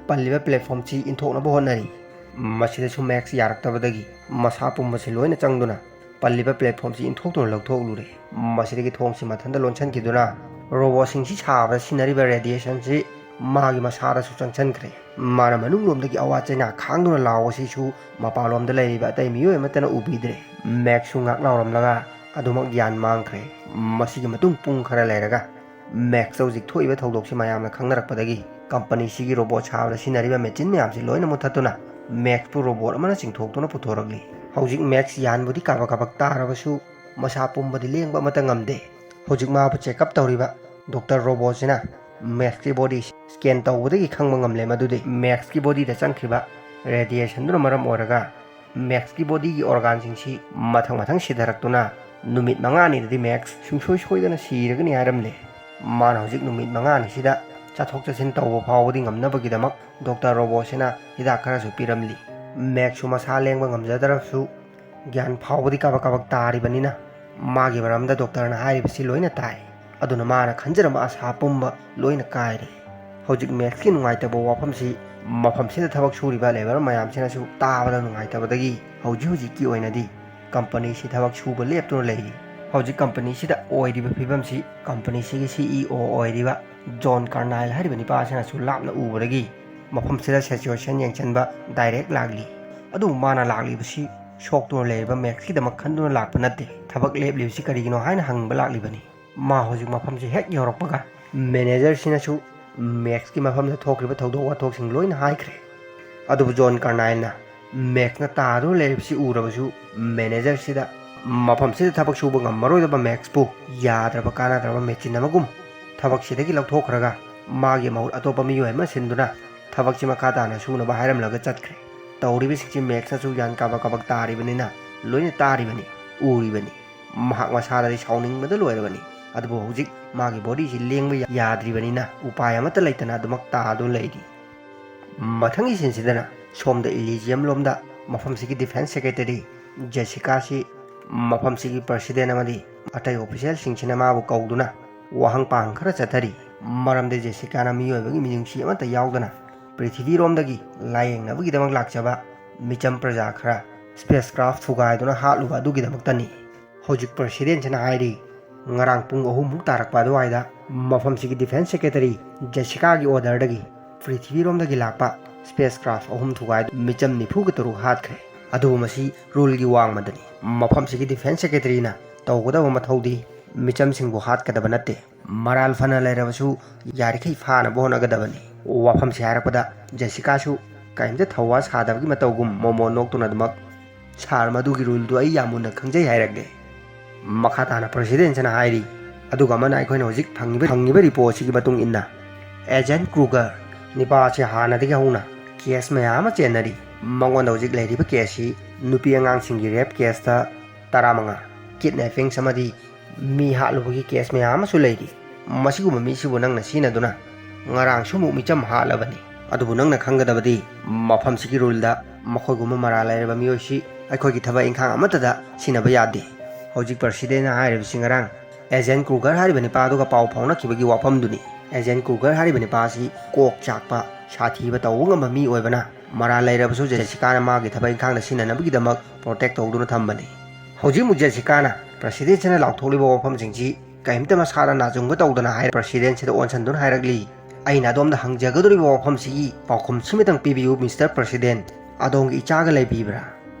ꯄꯜꯂꯤꯕ ꯄ꯭ꯂꯦꯠꯐꯣꯝꯁꯤ ꯏꯟꯊꯣꯛꯅꯕ ꯍꯣꯠꯅꯔꯤ꯫ ꯃꯁꯤꯗꯁꯨ ꯃꯦꯛꯁ ꯌꯥꯔꯛꯇꯕꯗꯒꯤ ꯃꯁꯥ ꯄꯨꯝꯕꯁꯤ ꯂꯣꯏꯅ ꯆꯪꯗꯨꯅ ꯄꯜꯂꯤꯕ ꯄ꯭ꯂꯦꯠꯐꯣꯝꯁꯤ ꯏꯟꯊꯣꯛꯇꯨꯅ ꯂꯧꯊꯣꯛꯂꯨꯔꯦ꯫ ꯃꯁꯤꯗꯒꯤ ꯊꯣꯡꯁꯤ ꯃꯊꯟꯇ ꯂꯣꯟꯁꯤꯟꯈꯤꯗꯨꯅ ꯔꯣꯕꯣꯠꯁꯤꯡꯁꯤ ꯁꯥꯕꯗ ꯁꯤꯖꯤꯟꯅꯔꯤꯕ ꯔꯦꯗꯤꯌꯦꯁꯟꯁꯤ ꯃꯥꯒꯤ ꯃꯁꯥꯗꯁꯨ ꯆꯪꯁꯤꯟꯈ꯭ꯔꯦ꯫ ꯃꯥꯅ ꯃꯅꯨꯡꯂꯣꯝꯗꯒꯤ ꯑꯋꯥ ꯆꯩꯅꯥ ꯈꯥꯡꯗꯨꯅ ꯂꯥꯎꯕꯁꯤꯁꯨ ꯃꯄꯥꯟꯂꯣꯝꯗ ꯂꯩꯔꯤꯕ ꯑꯇꯩ ꯃꯤꯑꯣꯏ ꯑꯃꯠꯇꯅ ꯎꯕꯤꯗ꯭ꯔꯦ꯫ ꯃꯦꯛꯁꯁꯨ ꯉꯥꯛ ꯂꯥꯎꯔꯝꯂꯒ ꯑꯗꯨꯃꯛ ꯒ꯭ꯌꯥꯟ ꯃꯥꯡꯈ꯭ꯔꯦ꯫ ꯃꯁꯤꯒꯤ ꯃꯇꯨꯡ ꯄꯨꯡ ꯈꯔ ꯂꯩꯔꯒ ꯃꯦꯛꯁꯇ ꯍꯧꯖꯤꯛ ꯊꯣꯛꯏꯕ ꯊꯧꯗꯣꯛꯁꯤ ꯃꯌꯥꯝꯅ ꯈꯪꯅꯔꯛꯄꯗꯒꯤ ꯀꯝꯄꯅꯤꯁꯤꯒꯤ ꯔꯣꯕꯣꯠ ꯁꯥꯕꯗ ꯁꯤꯖꯤꯟꯅꯔꯤꯕ ꯃꯦꯆꯤꯟ ꯃꯌꯥꯝꯁꯤ ꯂꯣꯏꯅ ꯃꯨꯠꯊꯠꯇꯨꯅ ꯃꯦꯛꯁꯄꯨ ꯔꯣꯕꯣꯠ ꯑꯃꯅ ꯆꯤꯡꯊꯣꯛꯇꯨꯅ ꯄꯨꯊꯣꯔꯛꯂꯤ꯫ ꯍꯧꯖꯤꯛ ꯃꯦꯛꯁ ꯌꯥꯟꯕꯨꯗꯤ ꯀꯥꯕꯛ ꯀꯥꯕꯛ ꯇꯥꯔꯕꯁꯨ ꯃꯁꯥ ꯄꯨꯝꯕꯗꯤ ꯂꯦꯡꯕ ꯑꯃꯠꯇ ꯉꯝꯗꯦ꯫ ꯍꯧꯖꯤꯛ ꯃꯥꯕꯨ ꯆꯦꯛꯑꯞ ꯇꯧꯔꯤꯕ ꯗꯣꯛꯇꯔ ꯔꯣꯕꯣꯠꯁꯤꯅ ꯃꯦꯛꯁꯀꯤ ꯕꯣꯗꯤ ꯁ꯭ꯀꯦꯟ ꯇꯧꯕꯗꯒꯤ ꯈꯪꯕ ꯉꯝꯂꯦ ꯃꯗꯨꯗꯤ ꯃꯦꯛꯁꯀꯤ ꯕꯣꯗꯤꯗ ꯆꯪꯈꯤꯕ ꯔꯦꯗꯤꯌꯦꯁꯟꯗꯨꯅ ꯃꯔꯝ ꯑꯣꯏꯔꯒ ꯃꯦꯛꯁꯀꯤ ꯕꯣꯗꯤꯒꯤ ꯑꯣꯔꯒꯥꯟꯁꯤꯡꯁꯤ ꯃꯊꯪ ꯃꯊꯪ ꯁꯤꯊꯔꯛꯇꯨꯅ ꯅꯨꯃꯤꯠ ꯃꯉꯥꯅꯤꯗꯗꯤ ꯃꯦꯛꯁ ꯁꯨꯡꯁꯣꯏ ꯁꯣꯏꯗꯅ ꯁꯤꯔꯒꯅꯤ ꯍꯥꯏꯔꯝꯂꯦ꯫ ꯃꯥꯅ ꯍꯧꯖꯤꯛ ꯅꯨꯃꯤꯠ ꯃꯉꯥꯅꯤꯁꯤꯗ ꯆꯠꯊꯣꯛ ꯆꯠꯁꯤꯟ ꯇꯧꯕ ꯐꯥꯎꯕꯗꯤ ꯉꯝꯅꯕꯒꯤꯗꯃꯛ ꯗꯣꯛꯇꯔ ꯔꯣꯕꯣꯠꯁꯤꯅ ꯍꯤꯗꯥꯛ ꯈꯔꯁꯨ ꯄꯤꯔꯝꯂꯤ꯫ ꯃꯦꯛꯁꯁꯨ ꯃꯁꯥ ꯂꯦꯡꯕ ꯉꯝꯖꯗ꯭ꯔꯕꯁꯨ ꯒ꯭ꯌꯥꯟ ꯐꯥꯎꯕꯗꯤ ꯀꯥꯕꯛ ꯀꯥꯕꯛ ꯇꯥꯔꯤꯕꯅꯤꯅ ꯃꯥꯒꯤ ꯃꯔꯝꯗ ꯗꯣꯛꯇꯔꯅ ꯍꯥꯏꯔꯤꯕꯁꯤ ꯂꯣꯏꯅ ꯇꯥꯏ꯫ ꯑꯗꯨꯅ ꯃꯥꯅ ꯈꯟꯖꯔꯝꯕ ꯑꯥꯁꯥ ꯄꯨꯝꯕ ꯂꯣꯏꯅ ꯀꯥꯏꯔꯦ꯫ ꯍꯧꯖꯤꯛ ꯃꯦꯛꯁꯀꯤ ꯅꯨꯡꯉꯥꯏꯇꯕ ꯋꯥꯐꯝꯁꯤ ꯃꯐꯝꯁꯤꯗ ꯊꯕꯛ ꯁꯨꯔꯤꯕ ꯂꯦꯕꯔ ꯃꯌꯥꯝꯁꯤꯅꯁꯨ ꯇꯥꯕꯗ ꯅꯨꯡꯉꯥꯏꯇꯕꯗꯒꯤ ꯍꯧꯖꯤꯛ ꯍꯧꯖꯤꯛꯀꯤ ꯑꯣꯏꯅꯗꯤ ꯀꯝꯄꯅꯤꯁꯤ ꯊꯕꯛ ꯁꯨꯕ ꯂꯦꯞꯇꯨꯅ ꯂꯩꯔꯤ꯫ ꯍꯧꯖꯤꯛ ꯀꯝꯄꯅꯤꯁꯤꯗ ꯑꯣꯏꯔꯤꯕ ꯐꯤꯕꯝꯁꯤ ꯀꯝꯄꯅꯤꯁꯤꯒꯤ ꯁꯤ ꯏ ꯑꯣ ꯑꯣꯏꯔꯤꯕ ꯖꯣꯟ ꯀꯔꯅꯥꯏꯜ ꯍꯥꯏꯔꯤꯕ ꯅꯤꯄꯥ ꯑꯁꯤꯅꯁꯨ ꯂꯥꯞꯅ ꯎꯕꯗꯒꯤ ꯃꯐꯝꯁꯤꯗ ꯁꯤꯆꯨꯋꯦꯁꯟ ꯌꯦꯡꯁꯤꯟꯕ ꯗꯥꯏꯔꯦꯛ ꯂꯥꯛꯂꯤ꯫ ꯑꯗꯨꯕꯨ ꯃꯥꯅ ꯂꯥꯛꯂꯤꯕꯁꯤ ꯁꯣꯛꯇꯨꯅ ꯂꯩꯔꯤꯕ ꯃꯦꯛꯁꯀꯤꯗꯃꯛ ꯈꯟꯗꯨꯅ ꯂꯥꯛꯄ ꯅꯠꯇꯦ꯫ ꯊꯕꯛ ꯂꯦꯞꯂꯤꯕꯁꯤ ꯀꯔꯤꯒꯤꯅꯣ ꯍꯥꯏꯅ ꯍꯪꯕ ꯂꯥꯛꯂꯤꯕꯅꯤ꯫ ꯃꯥ ꯍꯧꯖꯤꯛ ꯃꯐꯝꯁꯤ ꯍꯦꯛ ꯌꯧꯔꯛꯄꯒ ꯃꯦꯅꯦꯖꯔꯁꯤꯅꯁꯨ ꯃꯦꯛꯁꯀꯤ ꯃꯐꯝꯗ ꯊꯣꯛꯈ꯭ꯔꯤꯕ ꯊꯧꯗꯣꯛ ꯋꯥꯊꯣꯛꯁꯤꯡ ꯂꯣꯏꯅ ꯍꯥꯏꯈ꯭ꯔꯦ꯫ ꯑꯗꯨꯕꯨ ꯖꯣꯟ ꯀꯔꯅꯥꯏꯜꯅ ꯃꯦꯛꯁꯅ ꯇꯥꯗꯨꯅ ꯂꯩꯔꯤꯕꯁꯤ ꯎꯔꯕꯁꯨ ꯃꯦꯅꯦꯖꯔꯁꯤꯗ ꯃꯐꯝꯁꯤꯗ ꯊꯕꯛ ꯁꯨꯕ ꯉꯝꯃꯔꯣꯏꯗꯕ ꯃꯦꯛꯁꯄꯨ ꯌꯥꯗ꯭ꯔꯕ ꯀꯥꯟꯅꯗ꯭ꯔꯕ ꯃꯦꯆꯤꯟ ꯑꯃꯒꯨꯝ ꯊꯕꯛꯁꯤꯗꯒꯤ ꯂꯧꯊꯣꯛꯈ꯭ꯔꯒ ꯃꯥꯒꯤ ꯃꯍꯨꯠ ꯑꯇꯣꯞꯄ ꯃꯤꯑꯣꯏ ꯑꯃ ꯁꯤꯟꯗꯨꯅ ꯊꯕꯛꯁꯤ ꯃꯈꯥ ꯇꯥꯅ ꯁꯨꯅꯕ ꯍꯥꯏꯔꯝꯂꯒ ꯆꯠꯈ꯭ꯔꯦ꯫ ꯇꯧꯔꯤꯕꯁꯤꯡꯁꯤ ꯃꯦꯛꯁꯅꯁꯨ ꯒ꯭ꯌꯥꯟ ꯀꯥꯕ ꯀꯥꯕꯛ ꯇꯥꯔꯤꯕꯅꯤꯅ ꯂꯣꯏꯅ ꯇꯥꯔꯤꯕꯅꯤ, ꯎꯔꯤꯕꯅꯤ꯫ ꯃꯍꯥꯛ ꯃꯁꯥꯗꯗꯤ ꯁꯥꯎꯅꯤꯡꯕꯗ ꯂꯣꯏꯔꯕꯅꯤ꯫ ꯑꯗꯨꯕꯨ ꯍꯧꯖꯤꯛ ꯃꯥꯒꯤ ꯕꯣꯗꯤꯁꯤ ꯂꯦꯡꯕ ꯌꯥꯗ꯭ꯔꯤꯕꯅꯤꯅ ꯎꯄꯥꯏ ꯑꯃꯠꯇ ꯂꯩꯇꯅ ꯑꯗꯨꯃꯛ ꯇꯥꯗꯨꯅ ꯂꯩꯔꯤ꯫ ꯃꯊꯪꯒꯤ ꯁꯤꯟꯁꯤꯗꯅ ꯁꯣꯝꯗ ꯏꯂꯤꯖꯤꯌꯝ ꯂꯣꯝꯗ ꯃꯐꯝꯁꯤꯒꯤ ꯗꯤꯐꯦꯟꯁ ꯁꯦꯀ꯭ꯔꯦꯇꯔꯤ ꯖꯦꯁꯤꯀꯥꯁꯤ ꯃꯐꯝꯁꯤꯒꯤ ꯄ꯭ꯔꯁꯤꯗꯦꯟ ꯑꯃꯗꯤ ꯑꯇꯩ ꯑꯣꯐꯤꯁꯤꯌꯦꯜꯁꯤꯡꯁꯤꯅ ꯃꯥꯕꯨ ꯀꯧꯗꯨꯅ ꯋꯥꯍꯪ ꯄꯥꯎꯍꯪ ꯈꯔ ꯆꯠꯊꯔꯤ꯫ ꯃꯔꯝꯗꯤ ꯖꯦꯁꯤꯀꯥꯅ ꯃꯤꯑꯣꯏꯕꯒꯤ ꯃꯤꯅꯨꯡꯁꯤ ꯑꯃꯠꯇ ꯌꯥꯎꯗꯅ ꯄ꯭ꯔꯤꯊꯤꯕꯤꯔꯣꯝꯗꯒꯤ ꯂꯥꯌꯦꯡꯅꯕꯒꯤꯗꯃꯛ ꯂꯥꯛꯆꯕ ꯃꯤꯆꯝ ꯄ꯭ꯔꯖꯥ ꯈꯔ ꯁ꯭ꯄꯦꯁ ꯀ꯭ꯔꯥꯐ ꯊꯨꯒꯥꯏꯗꯨꯅ ꯍꯥꯠꯂꯨꯕ ꯑꯗꯨꯒꯤꯗꯃꯛꯇꯅꯤ꯫ ꯍꯧꯖꯤꯛ ꯄ꯭ꯔꯁꯤꯗꯦꯟꯁꯤꯅ ꯍꯥꯏꯔꯤ, ꯉꯔꯥꯡ ꯄꯨꯡ ꯑꯍꯨꯝꯃꯨꯛ ꯇꯥꯔꯛꯄ ꯑꯗꯨꯋꯥꯏꯗ ꯃꯐꯝꯁꯤꯒꯤ ꯗꯤꯐꯦꯟꯁ ꯁꯦꯀ꯭ꯔꯦꯇꯔꯤ ꯖꯦꯁꯤꯀꯥꯒꯤ ꯑꯣꯔꯗꯔꯗꯒꯤ ꯄ꯭ꯔꯤꯊꯤꯕꯤꯔꯣꯝꯗꯒꯤ ꯂꯥꯛꯄ ꯁ꯭ꯄꯦꯁ ꯀ꯭ꯔꯥꯐ ꯑꯍꯨꯝ ꯊꯨꯒꯥꯏ ꯃꯤꯆꯝ ꯅꯤꯐꯨꯒ ꯇꯔꯨꯛ ꯍꯥꯠꯈ꯭ꯔꯦ꯫ ꯑꯗꯨꯕꯨ ꯃꯁꯤ ꯔꯨꯜꯒꯤ ꯋꯥꯡꯃꯗꯅꯤ꯫ ꯃꯐꯝꯁꯤꯒꯤ ꯗꯤꯐꯦꯟꯁ ꯁꯦꯀ꯭ꯔꯦꯇꯔꯤꯅ ꯇꯧꯒꯗꯕ ꯃꯊꯧꯗꯤ ꯃꯤꯆꯝꯁꯤꯡꯕꯨ ꯍꯥꯠꯀꯗꯕ ꯅꯠꯇꯦ꯫ ꯃꯔꯥꯜ ꯐꯅ ꯂꯩꯔꯕꯁꯨ ꯌꯥꯔꯤꯈꯩ ꯐꯥꯅꯕ ꯍꯣꯠꯅꯒꯗꯕꯅꯤ꯫ ꯋꯥꯐꯝꯁꯤ ꯍꯥꯏꯔꯛꯄꯗ ꯖꯦꯁꯤꯀꯥꯁꯨ ꯀꯔꯤꯝꯇ ꯊꯧꯋꯥ ꯁꯥꯗꯕꯒꯤ ꯃꯇꯧꯒꯨꯝ ꯃꯣꯃꯣꯟ ꯅꯣꯛꯇꯨꯅ ꯑꯗꯨꯃꯛ, "ꯁꯥꯔ, ꯃꯗꯨꯒꯤ ꯔꯨꯜꯗꯨ ꯑꯩ ꯌꯥꯝ ꯃꯨꯟꯅ ꯈꯪꯖꯩ" ꯍꯥꯏꯔꯛꯂꯦ꯫ ꯃꯈꯥ ꯇꯥꯅ ꯄ꯭ꯔꯁꯤꯗꯦꯟꯁꯤꯅ ꯍꯥꯏꯔꯤ, ꯑꯗꯨꯒ ꯑꯃꯅ ꯑꯩꯈꯣꯏꯅ ꯍꯧꯖꯤꯛ ꯐꯪꯉꯤꯕ, ꯐꯪꯉꯤꯕ ꯔꯤꯄꯣꯔꯠꯁꯤꯒꯤ ꯃꯇꯨꯡ ꯏꯟꯅ ꯑꯦꯖꯦꯟ ꯀ꯭ꯔꯨꯒꯔ ꯅꯤꯄꯥ ꯑꯁꯤ ꯍꯥꯟꯅꯗꯒꯤ ꯍꯧꯅ ꯀꯦꯁ ꯃꯌꯥꯝ ꯑꯃ ꯆꯦꯟꯅꯔꯤ꯫ ꯃꯉꯣꯟꯗ ꯍꯧꯖꯤꯛ ꯂꯩꯔꯤꯕ ꯀꯦꯁꯁꯤ ꯅꯨꯄꯤ ꯑꯉꯥꯡꯁꯤꯡꯒꯤ ꯔꯦꯞ ꯀꯦꯁꯇ ꯇꯔꯥꯃꯉꯥ, ꯀꯤꯗꯅꯦꯄꯤꯡꯁ ꯑꯃꯗꯤ ꯃꯤ ꯍꯥꯠꯂꯨꯕꯒꯤ ꯀꯦꯁ ꯃꯌꯥꯝ ꯑꯃꯁꯨ ꯂꯩꯔꯤ꯫ ꯃꯁꯤꯒꯨꯝꯕ ꯃꯤꯁꯤꯕꯨ ꯅꯪꯅ ꯁꯤꯖꯤꯟꯅꯗꯨꯅ ꯉꯔꯥꯡꯁꯨ ꯑꯃꯨꯛ ꯃꯤꯆꯝ ꯍꯥꯠꯂꯕꯅꯤ꯫ ꯑꯗꯨꯕꯨ ꯅꯪꯅ ꯈꯪꯒꯗꯕꯗꯤ ꯃꯐꯝꯁꯤꯒꯤ ꯔꯨꯜꯗ ꯃꯈꯣꯏꯒꯨꯝꯕ ꯃꯔꯥꯜ ꯂꯩꯔꯕ ꯃꯤꯑꯣꯏꯁꯤ ꯑꯩꯈꯣꯏꯒꯤ ꯊꯕꯛ ꯏꯪꯈꯥꯡ ꯑꯃꯠꯇꯗ ꯁꯤꯖꯤꯟꯅꯕ ꯌꯥꯗꯦ꯫ ꯍꯧꯖꯤꯛ ꯄ꯭ꯔꯁꯤꯗꯦꯟꯅ ꯍꯥꯏꯔꯤꯕꯁꯤ ꯉꯔꯥꯡ ꯑꯦꯖꯦꯟ ꯀ꯭ꯔꯨꯒꯔ ꯍꯥꯏꯔꯤꯕ ꯅꯤꯄꯥ ꯑꯗꯨꯒ ꯄꯥꯎ ꯐꯥꯎꯅꯈꯤꯕꯒꯤ ꯋꯥꯐꯝꯗꯨꯅꯤ꯫ ꯑꯦꯖꯦꯟ ꯀ꯭ꯔꯨꯒꯔ ꯍꯥꯏꯔꯤꯕ ꯅꯨꯄꯥ ꯑꯁꯤ ꯀꯣꯛ ꯆꯥꯛꯄ, ꯁꯥꯊꯤꯕ ꯇꯧꯕ ꯉꯝꯕ ꯃꯤ ꯑꯣꯏꯕꯅ ꯃꯔꯥꯜ ꯂꯩꯔꯕꯁꯨ ꯖꯦꯁꯤꯀꯥꯅ ꯃꯥꯒꯤ ꯊꯕꯛ ꯏꯪꯈꯥꯡꯗ ꯁꯤꯖꯤꯟꯅꯅꯕꯒꯤꯗꯃꯛ ꯄ꯭ꯔꯣꯇꯦꯛ ꯇꯧꯗꯨꯅ ꯊꯝꯕꯅꯤ꯫ ꯍꯧꯖꯤꯛꯃꯨꯛ ꯖꯦꯁꯤꯀꯥꯅ ꯄ꯭ꯔꯁꯤꯗꯦꯟꯁꯤꯅ ꯂꯥꯎꯊꯣꯛꯂꯤꯕ ꯋꯥꯐꯝꯁꯤꯡꯁꯤ ꯀꯔꯤꯝꯇ ꯃꯁꯥꯗ ꯅꯥꯆꯨꯡꯕ ꯇꯧꯗꯅ ꯍꯥꯏꯔ ꯄ꯭ꯔꯁꯤꯗꯦꯟꯁꯤꯗ ꯑꯣꯟꯁꯤꯟꯗꯨꯅ ꯍꯥꯏꯔꯛꯂꯤ, "ꯑꯩꯅ ꯑꯗꯣꯝꯗ ꯍꯪꯖꯒꯗꯧꯔꯤꯕ ꯋꯥꯐꯝꯁꯤꯒꯤ ꯄꯥꯎꯈꯨꯝ ꯁꯤꯃꯇꯪ ꯄꯤꯕꯤꯌꯨ, ꯃꯤꯁꯇꯔ ꯄ꯭ꯔꯁꯤꯗꯦꯟ, ꯑꯗꯣꯝꯒꯤ ꯏꯆꯥꯒ ꯂꯩꯕꯤꯕ꯭ꯔꯥ?"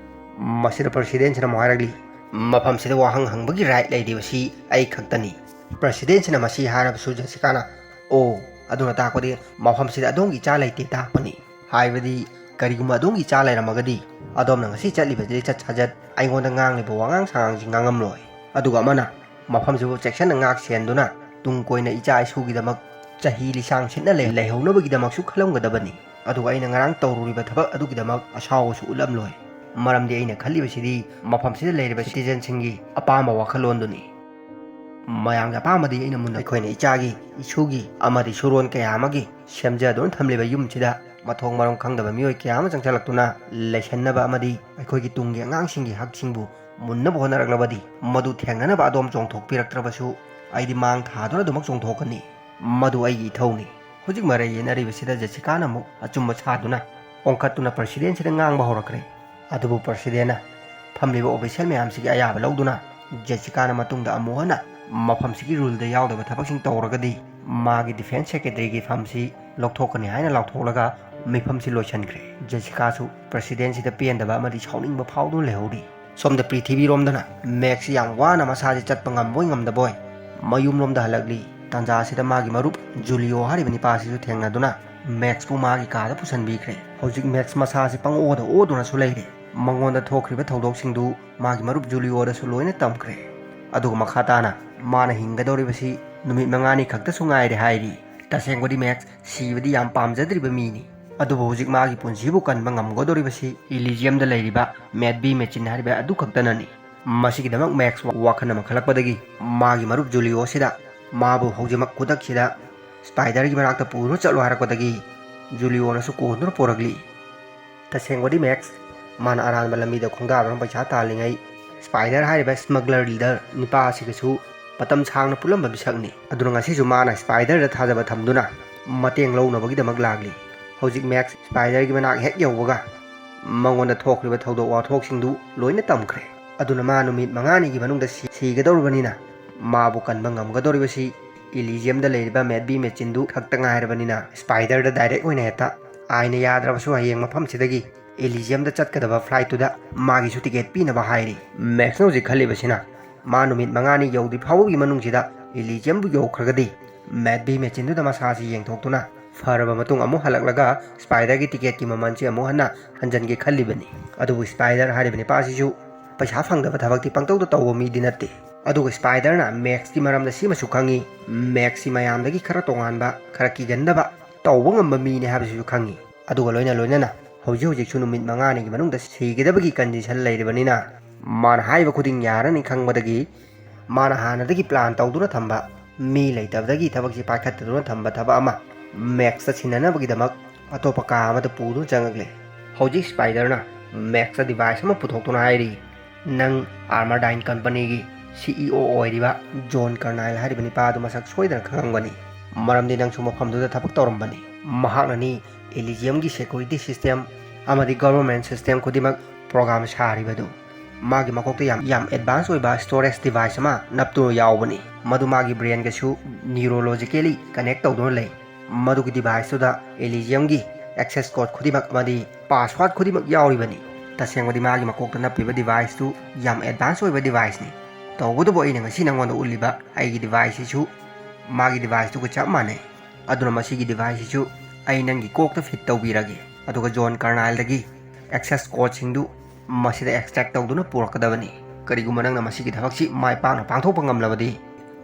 ꯃꯁꯤꯗ ꯄ꯭ꯔꯁꯤꯗꯦꯟꯁꯤꯅ ꯑꯃꯨꯛ ꯍꯥꯏꯔꯛꯂꯤ, "ꯃꯐꯝꯁꯤꯗ ꯋꯥꯍꯪ ꯍꯪꯕꯒꯤ ꯔꯥꯏꯠ ꯂꯩꯔꯤꯕꯁꯤ ꯑꯩ ꯈꯛꯇꯅꯤ꯫" ꯄ꯭ꯔꯁꯤꯗꯦꯟꯁꯤꯅ ꯃꯁꯤ ꯍꯥꯏꯔꯕꯁꯨ ꯖꯦꯁꯤꯀꯥꯅ, "ꯑꯣ, ꯑꯗꯨꯅ ꯇꯥꯛꯄꯗꯤ ꯃꯐꯝꯁꯤꯗ ꯑꯗꯣꯝꯒꯤ ꯏꯆꯥ ꯂꯩꯇꯦ ꯇꯥꯛꯄꯅꯤ꯫ ꯍꯥꯏꯕꯗꯤ ꯀꯔꯤꯒꯨꯝꯕ ꯑꯗꯣꯝꯒꯤ ꯏꯆꯥ ꯂꯩꯔꯝꯃꯒꯗꯤ ꯑꯗꯣꯝꯅ ꯉꯁꯤ ꯆꯠꯂꯤꯕ ꯂꯤꯆꯠ ꯁꯥꯖꯠ, ꯑꯩꯉꯣꯟꯗ ꯉꯥꯡꯂꯤꯕ ꯋꯥꯉꯥꯡ ꯁꯉꯥꯡꯁꯤ ꯉꯥꯡꯉꯝꯂꯣꯏ꯫ ꯑꯗꯨꯒ ꯑꯃꯅ ꯃꯐꯝꯁꯤꯕꯨ ꯆꯦꯛꯁꯤꯟꯅ ꯉꯥꯛ ꯁꯦꯟꯗꯨꯅ ꯇꯨꯡ ꯀꯣꯏꯅ ꯏꯆꯥ ꯏꯁꯨꯒꯤꯗꯃꯛ ꯆꯍꯤ ꯂꯤꯁꯥꯡ ꯁꯤꯠꯅ ꯂꯩ-, ꯂꯩꯍꯧꯅꯕꯒꯤꯗꯃꯛꯁꯨ ꯈꯜꯂꯝꯒꯗꯕꯅꯤ꯫ ꯑꯗꯨꯒ ꯑꯩꯅ ꯉꯔꯥꯡ ꯇꯧꯔꯨꯔꯤꯕ ꯊꯕꯛ ꯑꯗꯨꯒꯤꯗꯃꯛ ꯑꯁꯥꯎꯕꯁꯨ ꯎꯠꯂꯝꯂꯣꯏ꯫ ꯃꯔꯝꯗꯤ ꯑꯩꯅ ꯈꯜꯂꯤꯕꯁꯤꯗꯤ ꯃꯐꯝꯁꯤꯗ ꯂꯩꯔꯤꯕ ꯁꯤꯇꯤꯖꯟꯁꯤꯡꯒꯤ ꯑꯄꯥꯝꯕ ꯋꯥꯈꯜꯂꯣꯟꯗꯨꯅꯤ꯫ ꯃꯌꯥꯝꯒꯤ ꯑꯄꯥꯝꯕꯗꯤ ꯑꯩꯅ ꯃꯨꯟꯅ ꯑꯩꯈꯣꯏꯅ ꯏꯆꯥꯒꯤ, ꯏꯁꯨꯒꯤ ꯑꯃꯗꯤ ꯁꯨꯔꯣꯟ ꯀꯌꯥ ꯑꯃꯒꯤ ꯁꯦꯝꯖꯗꯨꯅ ꯊꯝꯂꯤꯕ ꯌꯨꯝꯁꯤꯗ ꯃꯊꯣꯡ ꯃꯔꯝ ꯈꯪꯗꯕ ꯃꯤꯑꯣꯏ ꯀꯌꯥ ꯑꯃ ꯆꯪꯁꯤꯜꯂꯛꯇꯨꯅ ꯂꯩꯁꯟꯅꯕ ꯑꯃꯗꯤ ꯑꯩꯈꯣꯏꯒꯤ ꯇꯨꯡꯒꯤ ꯑꯉꯥꯡꯁꯤꯡꯒꯤ ꯍꯛꯁꯤꯡꯕꯨ ꯃꯨꯟꯅꯕ ꯍꯣꯠꯅꯔꯛꯂꯕꯗꯤ ꯃꯗꯨ ꯊꯦꯡꯅꯅꯕ ꯑꯗꯣꯝ ꯆꯣꯡꯊꯣꯛꯄꯤꯔꯛꯇ꯭ꯔꯕꯁꯨ ꯑꯩꯗꯤ ꯃꯥꯡ ꯊꯥꯗꯨꯅ ꯑꯗꯨꯃꯛ ꯆꯣꯡꯊꯣꯛꯀꯅꯤ꯫ ꯃꯗꯨ ꯑꯩꯒꯤ ꯏꯊꯧꯅꯤ꯫" ꯍꯧꯖꯤꯛ ꯃꯔꯩ ꯌꯦꯠꯅꯔꯤꯕꯁꯤꯗ ꯖꯦꯁꯤꯀꯥꯅ ꯑꯃꯨꯛ ꯑꯆꯨꯝꯕ ꯁꯥꯗꯨꯅ ꯑꯣꯟꯈꯠꯇꯨꯅ ꯄ꯭ꯔꯁꯤꯗꯦꯟꯁꯤꯗ ꯉꯥꯡꯕ ꯍꯧꯔꯛꯈ꯭ꯔꯦ꯫ ꯑꯗꯨꯕꯨ ꯄ꯭ꯔꯁꯤꯗꯦꯟꯅ ꯐꯝꯂꯤꯕ ꯑꯣꯐꯤꯁꯤꯌꯦꯜ ꯃꯌꯥꯝꯁꯤꯒꯤ ꯑꯌꯥꯕ ꯂꯧꯗꯨꯅ ꯖꯦꯁꯤꯀꯥꯅ ꯃꯇꯨꯡꯗ ꯑꯃꯨꯛ ꯍꯟꯅ ꯃꯐꯝꯁꯤꯒꯤ ꯔꯨꯜꯗ ꯌꯥꯎꯗꯕ ꯊꯕꯛꯁꯤꯡ ꯇꯧꯔꯒꯗꯤ ꯃꯥꯒꯤ ꯗꯤꯐꯦꯟꯁ ꯁꯦꯀ꯭ꯔꯦꯇꯔꯤꯒꯤ ꯐꯝꯁꯤ ꯂꯧꯊꯣꯛꯀꯅꯤ ꯍꯥꯏꯅ ꯂꯥꯎꯊꯣꯛꯂꯒ ꯃꯤꯐꯝꯁꯤ ꯂꯣꯏꯁꯤꯟꯈ꯭ꯔꯦ꯫ ꯖꯦꯁꯤꯀꯥꯁꯨ ꯄ꯭ꯔꯁꯤꯗꯦꯟꯁꯤꯗ ꯄꯦꯟꯗꯕ ꯑꯃꯗꯤ ꯁꯥꯎꯅꯤꯡꯕ ꯐꯥꯎꯗꯨꯅ ꯂꯩꯍꯧꯔꯤ꯫ ꯁꯣꯝꯗ ꯄ꯭ꯔꯤꯊꯤꯕꯤꯔꯣꯝꯗꯅ ꯃꯦꯛꯁꯁꯤ ꯌꯥꯝ ꯋꯥꯅ ꯃꯁꯥꯁꯦ ꯆꯠꯄ ꯉꯝꯕꯣꯏ ꯉꯝꯗꯕꯣꯏ ꯃꯌꯨꯝꯂꯣꯝꯗ ꯍꯜꯂꯛꯂꯤ꯫ ꯇꯥꯟꯖꯥꯁꯤꯗ ꯃꯥꯒꯤ ꯃꯔꯨꯞ ꯖꯨꯂꯤꯑꯣ ꯍꯥꯏꯔꯤꯕ ꯅꯤꯄꯥꯁꯤꯁꯨ ꯊꯦꯡꯅꯗꯨꯅ ꯃꯦꯛꯁꯄꯨ ꯃꯥꯒꯤ ꯀꯥꯗ ꯄꯨꯁꯤꯟꯕꯤꯈ꯭ꯔꯦ꯫ ꯍꯧꯖꯤꯛ ꯃꯦꯛꯁ ꯃꯁꯥꯁꯤ ꯄꯪꯑꯣꯗ ꯑꯣꯗꯨꯅꯁꯨ ꯂꯩꯔꯦ꯫ ꯃꯉꯣꯟꯗ ꯊꯣꯛꯈ꯭ꯔꯤꯕ ꯊꯧꯗꯣꯛꯁꯤꯡꯗꯨ ꯃꯥꯒꯤ ꯃꯔꯨꯞ ꯖꯨꯂꯤꯑꯣꯗꯁꯨ ꯂꯣꯏꯅ ꯇꯝꯈ꯭ꯔꯦ꯫ ꯑꯗꯨꯒ ꯃꯈꯥ ꯇꯥꯅ ꯃꯥꯅ ꯍꯤꯡꯒꯗꯧꯔꯤꯕꯁꯤ ꯅꯨꯃꯤꯠ ꯃꯉꯥꯅꯤ ꯈꯛꯇꯁꯨ ꯉꯥꯏꯔꯦ ꯍꯥꯏꯔꯤ꯫ ꯇꯁꯦꯡꯕꯗꯤ ꯃꯦꯛꯁ ꯁꯤꯕꯗꯤ ꯌꯥꯝ ꯄꯥꯝꯖꯗ꯭ꯔꯤꯕ ꯃꯤꯅꯤ꯫ ꯑꯗꯨꯕꯨ ꯍꯧꯖꯤꯛ ꯃꯥꯒꯤ ꯄꯨꯟꯁꯤꯕꯨ ꯀꯟꯕ ꯉꯝꯒꯗꯧꯔꯤꯕꯁꯤ ꯏꯂꯤꯖꯤꯌꯝꯗ ꯂꯩꯔꯤꯕ ꯃꯦꯠꯕꯤ ꯃꯦꯆꯤꯟ ꯍꯥꯏꯔꯤꯕ ꯑꯗꯨ ꯈꯛꯇꯅꯅꯤ꯫ ꯃꯁꯤꯒꯤꯗꯃꯛ ꯃꯦꯛꯁ ꯋꯥꯈꯜ ꯑꯃ ꯈꯜꯂꯛꯄꯗꯒꯤ ꯃꯥꯒꯤ ꯃꯔꯨꯞ ꯖꯨꯂꯤꯑꯣꯁꯤꯗ ꯃꯥꯕꯨ ꯍꯧꯖꯤꯛꯃꯛ ꯈꯨꯗꯛꯁꯤꯗ ꯁ꯭ꯄꯥꯏꯗꯔꯒꯤ ꯃꯅꯥꯛꯇ ꯄꯨꯗꯨꯅ ꯆꯠꯂꯣ ꯍꯥꯏꯔꯛꯄꯗꯒꯤ ꯖꯨꯂꯤꯑꯣꯅꯁꯨ ꯀꯣꯟꯗꯨꯅ ꯄꯨꯔꯛꯂꯤ꯫ ꯇꯁꯦꯡꯕꯗꯤ ꯃꯦꯛꯁ ꯃꯥꯅ ꯑꯔꯥꯟꯕ ꯂꯝꯕꯤꯗ ꯈꯣꯡꯗꯥꯗꯨꯅ ꯄꯩꯁꯥ ꯇꯥꯜꯂꯤꯉꯩ ꯁ꯭ꯄꯥꯏꯗꯔ ꯍꯥꯏꯔꯤꯕ ꯁ꯭ꯃꯒꯂꯔ ꯂꯤꯗꯔ ꯅꯤꯄꯥ ꯑꯁꯤꯒꯁꯨ ꯃꯇꯝ ꯁꯥꯡꯅ ꯄꯨꯜꯂꯝꯕ ꯃꯤꯁꯛꯅꯤ꯫ ꯑꯗꯨꯅ ꯉꯁꯤꯁꯨ ꯃꯥꯅ ꯁ꯭ꯄꯥꯏꯗꯔꯗ ꯊꯥꯖꯕ ꯊꯝꯗꯨꯅ ꯃꯇꯦꯡ ꯂꯧꯅꯕꯒꯤꯗꯃꯛ ꯂꯥꯛꯂꯤ꯫ ꯍꯧꯖꯤꯛ ꯃꯦꯛꯁ ꯁ꯭ꯄꯥꯏꯗꯔꯒꯤ ꯃꯅꯥꯛ ꯍꯦꯛ ꯌꯧꯕꯒ ꯃꯉꯣꯟꯗ ꯊꯣꯛꯈ꯭ꯔꯤꯕ ꯊꯧꯗꯣꯛ ꯋꯥꯊꯣꯛꯁꯤꯡꯗꯨ ꯂꯣꯏꯅ ꯇꯝꯈ꯭ꯔꯦ꯫ ꯑꯗꯨꯅ ꯃꯥ ꯅꯨꯃꯤꯠ ꯃꯉꯥꯅꯤꯒꯤ ꯃꯅꯨꯡꯗ ꯁꯤ-, ꯁꯤꯒꯗꯧꯔꯕꯅꯤꯅ ꯃꯥꯕꯨ ꯀꯟꯕ ꯉꯝꯒꯗꯧꯔꯤꯕꯁꯤ ꯏꯂꯤꯖꯤꯌꯝꯗ ꯂꯩꯔꯤꯕ ꯃꯦꯠ ꯕꯤ ꯃꯦꯆꯤꯟꯗꯨ ꯈꯛꯇ ꯉꯥꯏꯔꯕꯅꯤꯅ ꯁ꯭ꯄꯥꯏꯗꯔꯗ ꯗꯥꯏꯔꯦꯛ ꯑꯣꯏꯅ ꯍꯦꯛꯇ, ꯑꯥꯏꯅ ꯌꯥꯗ꯭ꯔꯕꯁꯨ ꯍꯌꯦꯡ ꯃꯐꯝꯁꯤꯗꯒꯤ ꯏꯂꯤꯖꯤꯌꯝꯗ ꯆꯠꯀꯗꯕ ꯐ꯭ꯂꯥꯏꯠꯇꯨꯗ ꯃꯥꯒꯤꯁꯨ ꯇꯤꯀꯦꯠ ꯄꯤꯅꯕ ꯍꯥꯏꯔꯤ꯫ ꯃꯦꯛꯁꯅ ꯍꯧꯖꯤꯛ ꯈꯜꯂꯤꯕꯁꯤꯅ ꯃꯥ ꯅꯨꯃꯤꯠ ꯃꯉꯥꯅꯤ ꯌꯧꯗ꯭ꯔꯤ ꯐꯥꯎꯕꯒꯤ ꯃꯅꯨꯡꯁꯤꯗ ꯏꯂꯤꯖꯤꯌꯝꯕꯨ ꯌꯧꯈ꯭ꯔꯒꯗꯤ ꯃꯦꯠ ꯕꯤ ꯃꯦꯆꯤꯟꯗꯨꯗ ꯃꯁꯥꯁꯤ ꯌꯦꯡꯊꯣꯛꯇꯨꯅ ꯐꯔꯕ ꯃꯇꯨꯡ ꯑꯃꯨꯛ ꯍꯜꯂꯛꯂꯒ ꯁ꯭ꯄꯥꯏꯗꯔꯒꯤ ꯇꯤꯀꯦꯠꯀꯤ ꯃꯃꯜꯁꯤ ꯑꯃꯨꯛ ꯍꯟꯅ ꯍꯟꯖꯤꯟꯒꯦ ꯈꯜꯂꯤꯕꯅꯤ꯫ ꯑꯗꯨꯕꯨ ꯁ꯭ꯄꯥꯏꯗꯔ ꯍꯥꯏꯔꯤꯕ ꯅꯤꯄꯥꯁꯤꯁꯨ ꯄꯩꯁꯥ ꯐꯪꯗꯕ ꯊꯕꯛꯇꯤ ꯄꯪꯇꯧꯗ ꯇꯧꯕ ꯃꯤꯗꯤ ꯅꯠꯇꯦ꯫ ꯑꯗꯨꯒ ꯁ꯭ꯄꯥꯏꯗꯔꯅ ꯃꯦꯛꯁꯀꯤ ꯃꯔꯝꯗ ꯁꯤꯃꯁꯨ ꯈꯪꯉꯤ, ꯃꯦꯛꯁꯁꯤ ꯃꯌꯥꯝꯗꯒꯤ ꯈꯔ ꯇꯣꯉꯥꯟꯕ, ꯈꯔ ꯀꯤꯒꯟꯗꯕ, ꯇꯧꯕ ꯉꯝꯕ ꯃꯤꯅꯤ ꯍꯥꯏꯕꯁꯤꯁꯨ ꯈꯪꯉꯤ꯫ ꯑꯗꯨꯒ ꯂꯣꯏꯅ ꯂꯣꯏꯅꯅ ꯍꯧꯖꯤꯛ ꯍꯧꯖꯤꯛꯁꯨ ꯅꯨꯃꯤꯠ ꯃꯉꯥꯅꯤꯒꯤ ꯃꯅꯨꯡꯗ ꯁꯤꯒꯗꯕꯒꯤ ꯀꯟꯗꯤꯁꯟ ꯂꯩꯔꯤꯕꯅꯤꯅ ꯃꯥꯅ ꯍꯥꯏꯕ ꯈꯨꯗꯤꯡ ꯌꯥꯔꯅꯤ ꯈꯪꯕꯗꯒꯤ ꯃꯥꯅ ꯍꯥꯟꯅꯗꯒꯤ ꯄ꯭ꯂꯥꯟ ꯇꯧꯗꯨꯅ ꯊꯝꯕ, ꯃꯤ ꯂꯩꯇꯕꯗꯒꯤ ꯊꯕꯛꯁꯤ ꯄꯥꯏꯈꯠꯇꯗꯨꯅ ꯊꯝꯕ ꯊꯕꯛ ꯑꯃ ꯃꯦꯛꯁꯇ ꯁꯤꯟꯅꯅꯕꯒꯤꯗꯃꯛ ꯑꯇꯣꯞꯄ ꯀꯥ ꯑꯃꯗ ꯄꯨꯗꯨꯅ ꯆꯪꯉꯛꯂꯦ꯫ ꯍꯧꯖꯤꯛ ꯁ꯭ꯄꯥꯏꯗꯔꯅ ꯃꯦꯛꯁꯇ ꯗꯤꯚꯥꯏꯁ ꯑꯃ ꯄꯨꯊꯣꯛꯇꯨꯅ ꯍꯥꯏꯔꯤ, "ꯅꯪ ꯑꯥꯔꯃꯔꯗꯥꯏꯟ ꯀꯝꯄꯅꯤꯒꯤ ꯁꯤ ꯏ ꯑꯣ ꯑꯣꯏꯔꯤꯕ ꯖꯣꯟ ꯀꯔꯅꯥꯏꯜ ꯍꯥꯏꯔꯤꯕ ꯅꯤꯄꯥ ꯑꯗꯨ ꯃꯁꯛ ꯁꯣꯏꯗꯅ ꯈꯪꯉꯝꯒꯅꯤ, ꯃꯔꯝꯗꯤ ꯅꯪꯁꯨ ꯃꯐꯝꯗꯨꯗ ꯊꯕꯛ ꯇꯧꯔꯝꯕꯅꯤ꯫ ꯃꯍꯥꯛꯅꯅꯤ ꯏꯂꯤꯖꯤꯌꯝꯒꯤ ꯁꯦꯀ꯭ꯌꯨꯔꯤꯇꯤ ꯁꯤꯁꯇꯦꯝ ꯑꯃꯗꯤ ꯒꯚꯔꯟꯃꯦꯟ ꯁꯤꯁꯇꯦꯝ ꯈꯨꯗꯤꯡꯃꯛ ꯄ꯭ꯔꯣꯒ꯭ꯔꯥꯝ ꯁꯥꯔꯤꯕꯗꯨ꯫ ꯃꯥꯒꯤ ꯃꯀꯣꯛꯇ ꯌꯥꯝ, ꯌꯥꯝ ꯑꯦꯗꯚꯥꯟꯁ ꯑꯣꯏꯕ ꯁ꯭ꯇꯣꯔꯦꯖ ꯗꯤꯚꯥꯏꯁ ꯑꯃ ꯅꯞꯇꯨꯅ ꯌꯥꯎꯕꯅꯤ, ꯃꯗꯨ ꯃꯥꯒꯤ ꯕ꯭ꯔꯦꯟꯒꯁꯨ ꯅ꯭ꯌꯨꯔꯣꯂꯣꯖꯤꯀꯦꯂꯤ ꯀꯅꯦꯛ ꯇꯧꯗꯨꯅ ꯂꯩ꯫ ꯃꯗꯨꯒꯤ ꯗꯤꯚꯥꯏꯁꯇꯨꯗ ꯏꯂꯤꯖꯤꯌꯝꯒꯤ ꯑꯦꯛꯁꯦꯁ ꯀꯣꯗ ꯈꯨꯗꯤꯡꯃꯛ ꯑꯃꯗꯤ ꯄꯥꯁꯋꯥꯔꯗ ꯈꯨꯗꯤꯡꯃꯛ ꯌꯥꯎꯔꯤꯕꯅꯤ꯫ ꯇꯁꯦꯡꯕꯗꯤ ꯃꯥꯒꯤ ꯃꯀꯣꯛꯇ ꯅꯞꯄꯤꯕ ꯗꯤꯚꯥꯏꯁꯇꯨ ꯌꯥꯝ ꯑꯦꯗꯚꯥꯟꯁ ꯑꯣꯏꯕ ꯗꯤꯚꯥꯏꯁꯅꯤ꯫ ꯇꯧꯕꯇꯕꯨ ꯑꯩꯅ ꯉꯁꯤ ꯅꯪꯉꯣꯟꯗ ꯎꯠꯂꯤꯕ ꯑꯩꯒꯤ ꯗꯤꯚꯥꯏꯁꯁꯤꯁꯨ ꯃꯥꯒꯤ ꯗꯤꯚꯥꯏꯁꯇꯨꯒ ꯆꯞ ꯃꯥꯟꯅꯩ꯫ ꯑꯗꯨꯅ ꯃꯁꯤꯒꯤ ꯗꯤꯚꯥꯏꯁꯁꯤꯁꯨ ꯑꯩ ꯅꯪꯒꯤ ꯀꯣꯛꯇ ꯐꯤꯠ ꯇꯧꯕꯤꯔꯒꯦ, ꯑꯗꯨꯒ ꯖꯣꯟ ꯀꯔꯅꯥꯏꯜꯗꯒꯤ ꯑꯦꯛꯁꯦꯁ ꯀꯣꯗꯁꯤꯡꯗꯨ ꯃꯁꯤꯗ ꯑꯦꯛꯁꯇ꯭ꯔꯦꯛ ꯇꯧꯗꯨꯅ ꯄꯨꯔꯛꯀꯗꯕꯅꯤ꯫ ꯀꯔꯤꯒꯨꯝꯕ ꯅꯪꯅ ꯃꯁꯤꯒꯤ ꯊꯕꯛꯁꯤ ꯃꯥꯏ ꯄꯥꯛꯅ ꯄꯥꯡꯊꯣꯛꯄ ꯉꯝꯂꯕꯗꯤ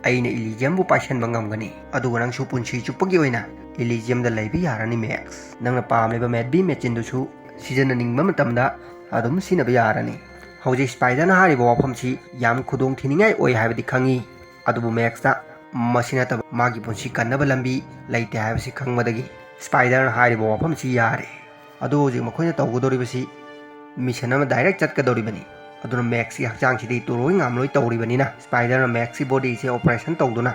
ꯑꯩꯅ ꯏꯂꯤꯖꯤꯌꯝꯕꯨ ꯄꯥꯏꯁꯟꯕ ꯉꯝꯒꯅꯤ, ꯑꯗꯨꯒ ꯅꯪꯁꯨ ꯄꯨꯟꯁꯤ ꯆꯨꯞꯄꯒꯤ ꯑꯣꯏꯅ ꯏꯂꯤꯖꯤꯌꯝꯗ ꯂꯩꯕ ꯌꯥꯔꯅꯤ ꯃꯦꯛꯁ꯫ ꯅꯪꯅ ꯄꯥꯝꯂꯤꯕ ꯃꯦꯠ ꯕꯤ ꯃꯦꯆꯤꯟꯗꯨꯁꯨ ꯁꯤꯖꯤꯟꯅꯅꯤꯡꯕ ꯃꯇꯝꯗ ꯑꯗꯨꯝ ꯁꯤꯖꯤꯟꯅꯕ ꯌꯥꯔꯅꯤ꯫ ꯍꯧꯖꯤꯛ ꯁ꯭ꯄꯥꯏꯗꯔꯅ ꯍꯥꯏꯔꯤꯕ ꯋꯥꯐꯝꯁꯤ ꯌꯥꯝ ꯈꯨꯗꯣꯡ ꯊꯤꯅꯤꯡꯉꯥꯏ ꯑꯣꯏ ꯍꯥꯏꯕꯗꯤ ꯈꯪꯉꯤ, ꯑꯗꯨꯕꯨ ꯃꯦꯛꯁꯇ ꯃꯁꯤ ꯅꯠꯇꯕ ꯃꯥꯒꯤ ꯄꯨꯟꯁꯤ ꯀꯟꯅꯕ ꯂꯝꯕꯤ ꯂꯩꯇꯦ ꯍꯥꯏꯕꯁꯤ ꯈꯪꯕꯗꯒꯤ ꯁ꯭ꯄꯥꯏꯗꯔꯅ ꯍꯥꯏꯔꯤꯕ ꯋꯥꯐꯝꯁꯤ ꯌꯥꯔꯦ꯫ ꯑꯗꯨ ꯍꯧꯖꯤꯛ ꯃꯈꯣꯏꯅ ꯇꯧꯒꯗꯧꯔꯤꯕꯁꯤ ꯃꯤꯁꯟ ꯑꯃ ꯗꯥꯏꯔꯦꯛ ꯆꯠꯀꯗꯧꯔꯤꯕꯅꯤ꯫ ꯑꯗꯨꯅ ꯃꯦꯛꯁꯀꯤ ꯍꯛꯆꯥꯡꯁꯤꯗꯤ ꯇꯨꯔꯣꯏ ꯉꯥꯝꯂꯣꯏ ꯇꯧꯔꯤꯕꯅꯤꯅ, ꯁ꯭ꯄꯥꯏꯗꯔꯅ ꯃꯦꯛꯁꯀꯤ ꯕꯣꯗꯤꯁꯦ ꯑꯣꯄꯔꯦꯁꯟ ꯇꯧꯗꯨꯅ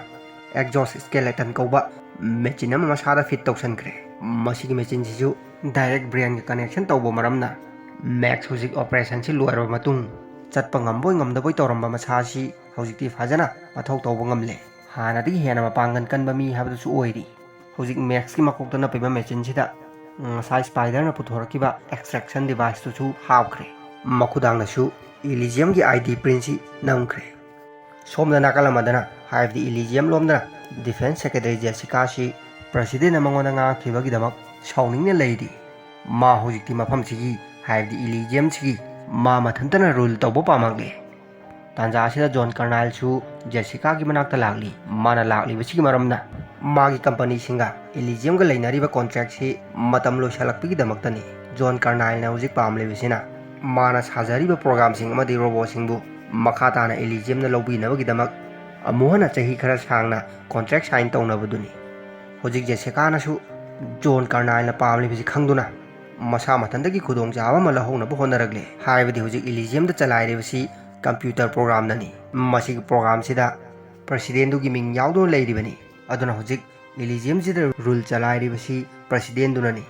ꯑꯦꯛꯖꯣꯁ ꯁ꯭ꯀꯦꯂꯦꯇꯟ ꯀꯧꯕ ꯃꯦꯆꯤꯟ ꯑꯃ ꯃꯁꯥꯗ ꯐꯤꯠ ꯇꯧꯁꯟꯈ꯭ꯔꯦ꯫ ꯃꯁꯤꯒꯤ ꯃꯦꯆꯤꯟꯁꯤꯁꯨ ꯗꯥꯏꯔꯦꯛ ꯕ꯭ꯔꯦꯟꯒ ꯀꯅꯦꯛꯁꯟ ꯇꯧꯕ ꯃꯔꯝꯅ, ꯃꯦꯛꯁ ꯍꯧꯖꯤꯛ ꯑꯣꯄꯔꯦꯁꯟꯁꯤ ꯂꯣꯏꯔꯕ ꯃꯇꯨꯡ ꯆꯠꯄ ꯉꯝꯕꯣꯏ ꯉꯝꯗꯕꯣꯏ ꯇꯧꯔꯝꯕ ꯃꯁꯥꯁꯤ ꯍꯧꯖꯤꯛꯇꯤ ꯐꯖꯅ ꯃꯊꯧ ꯇꯧꯕ ꯉꯝꯂꯦ꯫ ꯍꯥꯟꯅꯗꯒꯤ ꯍꯦꯟꯅ ꯃꯄꯥꯡꯒꯜ ꯀꯟꯕ ꯃꯤ ꯍꯥꯏꯕꯗꯨꯁꯨ ꯑꯣꯏꯔꯤ꯫ ꯍꯧꯖꯤꯛ ꯃꯦꯛꯁꯀꯤ ꯃꯀꯣꯛꯇ ꯅꯞꯄꯤꯕ ꯃꯦꯆꯤꯟꯁꯤꯗ ꯉꯁꯥꯏ ꯁ꯭ꯄꯥꯏꯗꯔꯅ ꯄꯨꯊꯣꯔꯛꯈꯤꯕ ꯑꯦꯛꯁꯇ꯭ꯔꯦꯛꯁꯟ ꯗꯤꯚꯥꯏꯁꯇꯨꯁꯨ ꯍꯥꯞꯈ꯭ꯔꯦ꯫ ꯃꯈꯨꯗꯥꯡꯗꯁꯨ ꯏꯂꯤꯖꯤꯌꯝꯒꯤ ID printꯁꯤ ꯅꯝꯈ꯭ꯔꯦ꯫ ꯁꯣꯝꯗ ꯅꯥꯀꯜ ꯑꯃꯗꯅ, ꯍꯥꯏꯕꯗꯤ ꯏꯂꯤꯖꯤꯌꯝ ꯂꯣꯝꯗꯅ, ꯗꯤꯐꯦꯟꯁ ꯁꯦꯀ꯭ꯔꯦꯇꯔꯤ ꯖꯦꯁꯤꯀꯥꯁꯤ ꯄ꯭ꯔꯁꯤꯗꯦꯟꯅ ꯃꯉꯣꯟꯗ ꯉꯥꯡꯈꯤꯕꯒꯤꯗꯃꯛ ꯁꯥꯎꯅꯤꯡꯅ ꯂꯩꯔꯤ꯫ ꯃꯥ ꯍꯧꯖꯤꯛꯇꯤ ꯃꯐꯝꯁꯤꯒꯤ, ꯍꯥꯏꯕꯗꯤ ꯏꯂꯤꯖꯤꯌꯝꯁꯤꯒꯤ, ꯃꯥ ꯃꯊꯟꯇꯅ ꯔꯨꯜ ꯇꯧꯕ ꯄꯥꯝꯃꯛꯂꯦ꯫ ꯇꯥꯟꯖꯥ ꯑꯁꯤꯗ ꯖꯣꯟ ꯀꯔꯅꯥꯏꯜꯁꯨ ꯖꯦꯁꯤꯀꯥꯒꯤ ꯃꯅꯥꯛꯇ ꯂꯥꯛꯂꯤ꯫ ꯃꯥꯅ ꯂꯥꯛꯂꯤꯕꯁꯤꯒꯤ ꯃꯔꯝꯅ ꯃꯥꯒꯤ ꯀꯝꯄꯅꯤꯁꯤꯡꯒ ꯏꯂꯤꯖꯤꯌꯝꯒ ꯂꯩꯅꯔꯤꯕ ꯀꯣꯟꯇ꯭ꯔꯦꯛꯁꯤ ꯃꯇꯝ ꯂꯣꯏꯁꯤꯜꯂꯛꯄꯒꯤꯗꯃꯛꯇꯅꯤ꯫ ꯖꯣꯟ ꯀꯔꯅꯥꯏꯜꯅ ꯍꯧꯖꯤꯛ ꯄꯥꯝꯂꯤꯕꯁꯤꯅ ꯃꯥꯅ ꯁꯥꯖꯔꯤꯕ ꯄ꯭ꯔꯣꯒ꯭ꯔꯥꯝꯁꯤꯡ ꯑꯃꯗꯤ ꯔꯣꯕꯣꯠꯁꯤꯡꯕꯨ ꯃꯈꯥ ꯇꯥꯅ ꯏꯂꯤꯖꯤꯌꯝꯅ ꯂꯧꯕꯤꯅꯕꯒꯤꯗꯃꯛ ꯑꯃꯨꯛ ꯍꯟꯅ ꯆꯍꯤ ꯈꯔ ꯁꯥꯡꯅ ꯀꯣꯟꯇ꯭ꯔꯦꯛ ꯁꯥꯏꯟ ꯇꯧꯅꯕꯗꯨꯅꯤ꯫ ꯍꯧꯖꯤꯛ ꯖꯦꯁꯤꯀꯥꯅꯁꯨ ꯖꯣꯟ ꯀꯔꯅꯥꯏꯜꯅ ꯄꯥꯝꯂꯤꯕꯁꯤ ꯈꯪꯗꯨꯅ ꯃꯁꯥ ꯃꯊꯟꯇꯒꯤ ꯈꯨꯗꯣꯡꯆꯥꯕ ꯑꯃ ꯂꯧꯍꯧꯅꯕ ꯍꯣꯠꯅꯔꯛꯂꯦ꯫ ꯍꯥꯏꯕꯗꯤ ꯍꯧꯖꯤꯛ ꯏꯂꯤꯖꯤꯌꯝꯗ ꯆꯂꯥꯏꯔꯤꯕꯁꯤ ꯀꯝꯄ꯭ꯌꯨꯇꯔ ꯄ꯭ꯔꯣꯒ꯭ꯔꯥꯝꯅꯅꯤ꯫ ꯃꯁꯤꯒꯤ ꯄ꯭ꯔꯣꯒ꯭ꯔꯥꯝꯁꯤꯗ ꯄ꯭ꯔꯁꯤꯗꯦꯟꯗꯨꯒꯤ ꯃꯤꯡ ꯌꯥꯎꯗꯨꯅ ꯂꯩꯔꯤꯕꯅꯤ꯫ ꯑꯗꯨꯅ ꯍꯧꯖꯤꯛ ꯏꯂꯤꯖꯤꯌꯝꯁꯤꯗ ꯔꯨꯜ ꯆꯂꯥꯏꯔꯤꯕꯁꯤ ꯄ꯭ꯔꯁꯤꯗꯦꯟꯗꯨꯅꯅꯤ꯫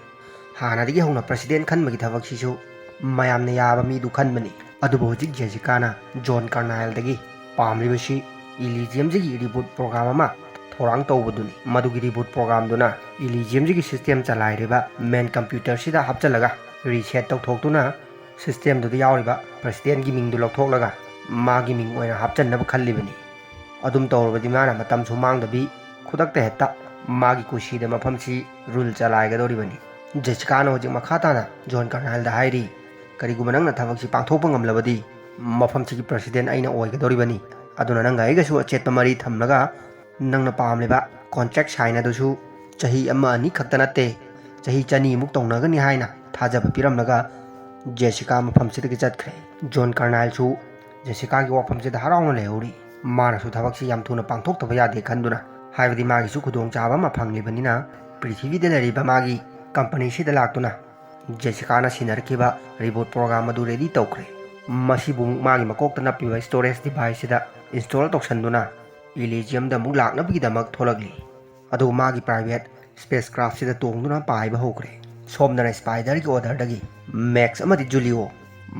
ꯍꯥꯟꯅꯗꯒꯤ ꯍꯧꯅ ꯄ꯭ꯔꯁꯤꯗꯦꯟ ꯈꯟꯕꯒꯤ ꯊꯕꯛꯁꯤꯁꯨ ꯃꯌꯥꯝꯅ ꯌꯥꯕ ꯃꯤꯗꯨ ꯈꯟꯕꯅꯤ꯫ ꯑꯗꯨꯕꯨ ꯍꯧꯖꯤꯛ ꯖꯦꯁꯤꯀꯥꯅ ꯖꯣꯟ ꯀꯔꯅꯥꯏꯜꯗꯒꯤ ꯄꯥꯝꯂꯤꯕꯁꯤ ꯏꯂꯤꯖꯤꯌꯝꯁꯤꯒꯤ ꯔꯤꯕꯨꯠ ꯄ꯭ꯔꯣꯒ꯭ꯔꯥꯝ ꯑꯃ ꯊꯧꯔꯥꯡ ꯇꯧꯕꯗꯨꯅꯤ꯫ ꯃꯗꯨꯒꯤ ꯔꯤꯕꯨꯠ ꯄ꯭ꯔꯣꯒ꯭ꯔꯥꯝꯗꯨꯅ ꯏꯂꯤꯖꯤꯌꯝꯁꯤꯒꯤ ꯁꯤꯁꯇꯦꯝ ꯆꯂꯥꯏꯔꯤꯕ ꯃꯦꯟ ꯀꯝꯄ꯭ꯌꯨꯇꯔꯁꯤꯗ ꯍꯥꯞꯆꯤꯜꯂꯒ ꯔꯤꯁꯦꯠ ꯇꯧꯊꯣꯛꯇꯨꯅ ꯁꯤꯁꯇꯦꯝꯗꯨꯗ ꯌꯥꯎꯔꯤꯕ ꯄ꯭ꯔꯁꯤꯗꯦꯟꯒꯤ ꯃꯤꯡꯗꯨ ꯂꯧꯊꯣꯛꯂꯒ ꯃꯥꯒꯤ ꯃꯤꯡ ꯑꯣꯏꯅ ꯍꯥꯞꯆꯟꯅꯕ ꯈꯜꯂꯤꯕꯅꯤ꯫ ꯑꯗꯨꯝ ꯇꯧꯔꯕꯗꯤ ꯃꯥꯅ ꯃꯇꯝꯁꯨ ꯃꯥꯡꯗꯕꯤ ꯈꯨꯗꯛꯇ ꯍꯦꯛꯇ ꯃꯥꯒꯤ ꯀꯨꯁꯤꯗ ꯃꯐꯝꯁꯤ ꯔꯨꯜ ꯆꯂꯥꯏꯒꯗꯧꯔꯤꯕꯅꯤ꯫ ꯖꯦꯁꯤꯀꯥꯅ ꯍꯧꯖꯤꯛ ꯃꯈꯥ ꯇꯥꯅ ꯖꯣꯟ ꯀꯔꯅꯥꯏꯜꯗ ꯍꯥꯏꯔꯤ, "ꯀꯔꯤꯒꯨꯝꯕ ꯅꯪꯅ ꯊꯕꯛꯁꯤ ꯄꯥꯡꯊꯣꯛꯄ ꯉꯝꯂꯕꯗꯤ ꯃꯐꯝꯁꯤꯒꯤ ꯄ꯭ꯔꯁꯤꯗꯦꯟ ꯑꯩꯅ ꯑꯣꯏꯒꯗꯧꯔꯤꯕꯅꯤ꯫ ꯑꯗꯨꯅ ꯅꯪꯒ ꯑꯩꯒꯁꯨ ꯑꯆꯦꯠꯄ ꯃꯔꯤ ꯊꯝꯂꯒ ꯅꯪꯅ ꯄꯥꯝꯂꯤꯕ ꯀꯣꯟꯇ꯭ꯔꯦꯛ ꯁꯥꯏꯟ ꯑꯗꯨꯁꯨ ꯆꯍꯤ ꯑꯃ ꯑꯅꯤ ꯈꯛꯇ ꯅꯠꯇꯦ, ꯆꯍꯤ ꯆꯅꯤꯃꯨꯛ ꯇꯧꯅꯒꯅꯤ" ꯍꯥꯏꯅ ꯊꯥꯖꯕ ꯄꯤꯔꯝꯂꯒ ꯖꯦꯁꯤꯀꯥ ꯃꯐꯝꯁꯤꯗꯒꯤ ꯆꯠꯈ꯭ꯔꯦ꯫ ꯖꯣꯟ ꯀꯔꯅꯥꯏꯜꯁꯨ ꯖꯦꯁꯤꯀꯥꯒꯤ ꯋꯥꯐꯝꯁꯤꯗ ꯍꯔꯥꯎꯅ ꯂꯩꯍꯧꯔꯤ꯫ ꯃꯥꯅꯁꯨ ꯊꯕꯛꯁꯤ ꯌꯥꯝ ꯊꯨꯅ ꯄꯥꯡꯊꯣꯛꯇꯕ ꯌꯥꯗꯦ ꯈꯟꯗꯨꯅ, ꯍꯥꯏꯕꯗꯤ ꯃꯥꯒꯤꯁꯨ ꯈꯨꯗꯣꯡꯆꯥꯕ ꯑꯃ ꯐꯪꯂꯤꯕꯅꯤꯅ, ꯄ꯭ꯔꯤꯊꯤꯕꯤꯗ ꯂꯩꯔꯤꯕ ꯃꯥꯒꯤ ꯀꯝꯄꯅꯤꯁꯤꯗ ꯂꯥꯛꯇꯨꯅ ꯖꯦꯁꯤꯀꯥꯅ ꯁꯤꯟꯅꯔꯛꯈꯤꯕ ꯔꯤꯕꯨꯠ ꯄ꯭ꯔꯣꯒ꯭ꯔꯥꯝ ꯑꯗꯨ ꯔꯦꯗꯤ ꯇꯧꯈ꯭ꯔꯦ꯫ ꯃꯁꯤꯕꯨ ꯃꯥꯒꯤ ꯃꯀꯣꯛꯇ ꯅꯞꯄꯤꯕ storage device ꯁꯤꯗ install ꯇꯧꯁꯟꯗꯨꯅ Elysium ꯗ ꯑꯃꯨꯛ ꯂꯥꯛꯅꯕꯒꯤꯗꯃꯛ ꯊꯣꯛꯂꯛꯂꯤ꯫ ꯑꯗꯨꯒ ꯃꯥꯒꯤ private spacecraft ꯁꯤꯗ ꯇꯣꯡꯗꯨꯅ ꯄꯥꯏꯕ ꯍꯧꯈ꯭ꯔꯦ꯫ ꯁꯣꯝꯗꯅ Spider ꯒꯤ order ꯗꯒꯤ Max ꯑꯃꯗꯤ Julio,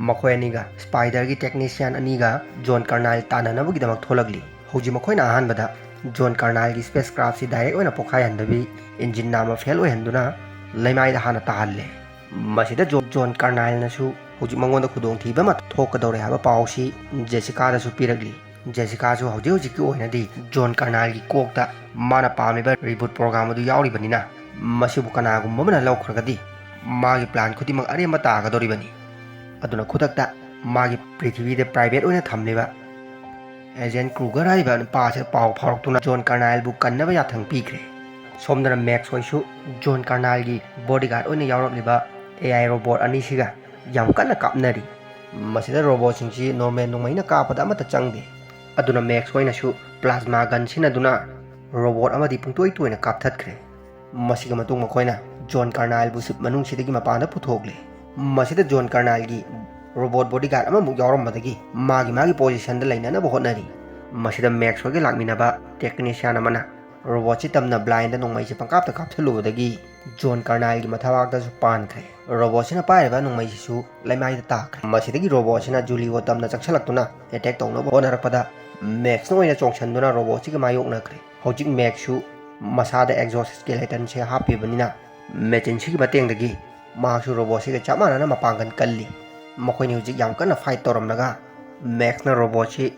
ꯃꯈꯣꯏ ꯑꯅꯤꯒ Spider ꯒꯤ technician ꯑꯅꯤꯒ John Carnile ꯇꯥꯟꯅꯅꯕꯒꯤꯗꯃꯛ ꯊꯣꯛꯂꯛꯂꯤ꯫ ꯍꯧꯖꯤꯛ ꯃꯈꯣꯏꯅ ꯑꯍꯥꯟꯕꯗ John Carnile ꯒꯤ spacecraft ꯁꯤ direct ꯑꯣꯏꯅ ꯄꯣꯈꯥꯏꯍꯟꯗꯕꯤ, engine ꯅꯥꯝꯃ fail ꯑꯣꯏꯍꯟꯗꯨꯅ ꯂꯩꯃꯥꯏꯗ ꯍꯥꯟꯅ ꯇꯥꯍꯜꯂꯦ꯫ ꯃꯁꯤꯗ ꯖꯣ-, John Carnile ꯅꯁꯨ ꯍꯧꯖꯤꯛ ꯃꯉꯣꯟꯗ ꯈꯨꯗꯣꯡꯊꯤꯕ ꯑꯃ ꯊꯣꯛꯀꯗꯧꯔꯦ ꯍꯥꯏꯕ ꯄꯥꯎꯁꯤ Jessica ꯗꯁꯨ ꯄꯤꯔꯛꯂꯤ꯫ Jessica ꯁꯨ ꯍꯧꯖꯤꯛ ꯍꯧꯖꯤꯛꯀꯤ ꯑꯣꯏꯅꯗꯤ John Carnile ꯒꯤ ꯀꯣꯛꯇ ꯃꯥꯅ ꯄꯥꯝꯂꯤꯕ reboot program ꯑꯗꯨ ꯌꯥꯎꯔꯤꯕꯅꯤꯅ, ꯃꯁꯤꯕꯨ ꯀꯅꯥꯒꯨꯝꯕ ꯑꯃꯅ ꯂꯧꯈ꯭ꯔꯒꯗꯤ ꯃꯥꯒꯤ plan ꯈꯨꯗꯤꯡꯃꯛ ꯑꯔꯦꯝꯕ ꯇꯥꯒꯗꯧꯔꯤꯕꯅꯤ꯫ ꯑꯗꯨꯅ ꯈꯨꯗꯛꯇ ꯃꯥꯒꯤ ꯄ꯭ꯔꯤꯊꯤꯕꯤꯗ private ꯑꯣꯏꯅ ꯊꯝꯂꯤꯕ Agent Kruger ꯍꯥꯏꯔꯤꯕ ꯅꯨꯄꯥ ꯑꯁꯤꯗ ꯄꯥꯎ ꯐꯥꯎꯔꯛꯇꯨꯅ John Carnile ꯕꯨ ꯀꯟꯅꯕ ꯌꯥꯊꯪ ꯄꯤꯈ꯭ꯔꯦ꯫ ꯁꯣꯝꯗꯅ Max ꯍꯣꯏꯁꯨ John Carnile ꯒꯤ bodyguard ꯑꯣꯏꯅ ꯌꯥꯎꯔꯛꯂꯤꯕ A I robot ꯑꯅꯤꯁꯤꯒ ꯌꯥꯝ ꯀꯟꯅ ꯀꯥꯞꯅꯔꯤ꯫ ꯃꯁꯤꯗ robot ꯁꯤꯡꯁꯤ normal ꯅꯣꯡꯃꯩꯅ ꯀꯥꯞꯄꯗ ꯑꯃꯠꯇ ꯆꯪꯗꯦ꯫ ꯑꯗꯨꯅ Max ꯍꯣꯏꯅꯁꯨ plasma gun ꯁꯤꯖꯤꯟꯅꯗꯨꯅ robot ꯑꯃꯗꯤ ꯄꯨꯡꯇꯣꯏ ꯇꯣꯏꯅ ꯀꯥꯞꯊꯠꯈ꯭ꯔꯦ꯫ ꯃꯁꯤꯒꯤ ꯃꯇꯨꯡ ꯃꯈꯣꯏꯅ John Carnile ꯕꯨ ship ꯃꯅꯨꯡꯁꯤꯗꯒꯤ ꯃꯄꯥꯟꯗ ꯄꯨꯊꯣꯛꯂꯦ꯫ ꯃꯁꯤꯗ John Carnile ꯒꯤ robot bodyguard ꯑꯃꯃꯨꯛ ꯌꯥꯎꯔꯝꯕꯗꯒꯤ ꯃꯥꯒꯤ ꯃꯥꯒꯤ position ꯗ ꯂꯩꯅꯅꯕ ꯍꯣꯠꯅꯔꯤ꯫ ꯃꯁꯤꯗ Max ꯍꯣꯏꯒ ꯂꯥꯛꯃꯤꯟꯅꯕ technician ꯑꯃꯅ robot ꯁꯤ ꯇꯝꯅ blind ꯗ ꯅꯣꯡꯃꯩꯁꯦ ꯄꯪꯀꯥꯞꯇ ꯀꯥꯞꯁꯤꯜꯂꯨꯕꯗꯒꯤ John Carnile ꯒꯤ ꯃꯊꯕꯥꯛꯇꯁꯨ ꯄꯥꯟꯈ꯭ꯔꯦ꯫ Robot ꯁꯤꯅ ꯄꯥꯏꯔꯤꯕ ꯅꯣꯡꯃꯩꯁꯤꯁꯨ ꯂꯩꯃꯥꯏꯗ ꯇꯥꯈ꯭ꯔꯦ꯫ ꯃꯁꯤꯗꯒꯤ robot ꯁꯤꯅ Julio ꯇꯝꯅ ꯆꯪꯁꯤꯜꯂꯛꯇꯨꯅ attack ꯇꯧꯅꯕ ꯍꯣꯠꯅꯔꯛꯄꯗ Max ꯅ ꯑꯣꯏꯅ ꯆꯣꯡꯁꯤꯟꯗꯨꯅ robot ꯁꯤꯒ ꯃꯥꯌꯣꯛꯅꯈ꯭ꯔꯦ꯫ ꯍꯧꯖꯤꯛ Max ꯁꯨ ꯃꯁꯥꯗ exoskeleton ꯁꯦ ꯍꯥꯞꯄꯤꯕꯅꯤꯅ machine ꯁꯤꯒꯤ ꯃꯇꯦꯡꯗꯒꯤ ꯃꯍꯥꯛꯁꯨ robot ꯁꯤꯒ ꯆꯞ ꯃꯥꯟꯅꯅ ꯃꯄꯥꯡꯒꯜ ꯀꯜꯂꯤ꯫ ꯃꯈꯣꯏꯅꯤ ꯍꯧꯖꯤꯛ ꯌꯥꯝ ꯀꯟꯅ fight ꯇꯧꯔꯝꯂꯒ Max ꯅ robot ꯁꯤ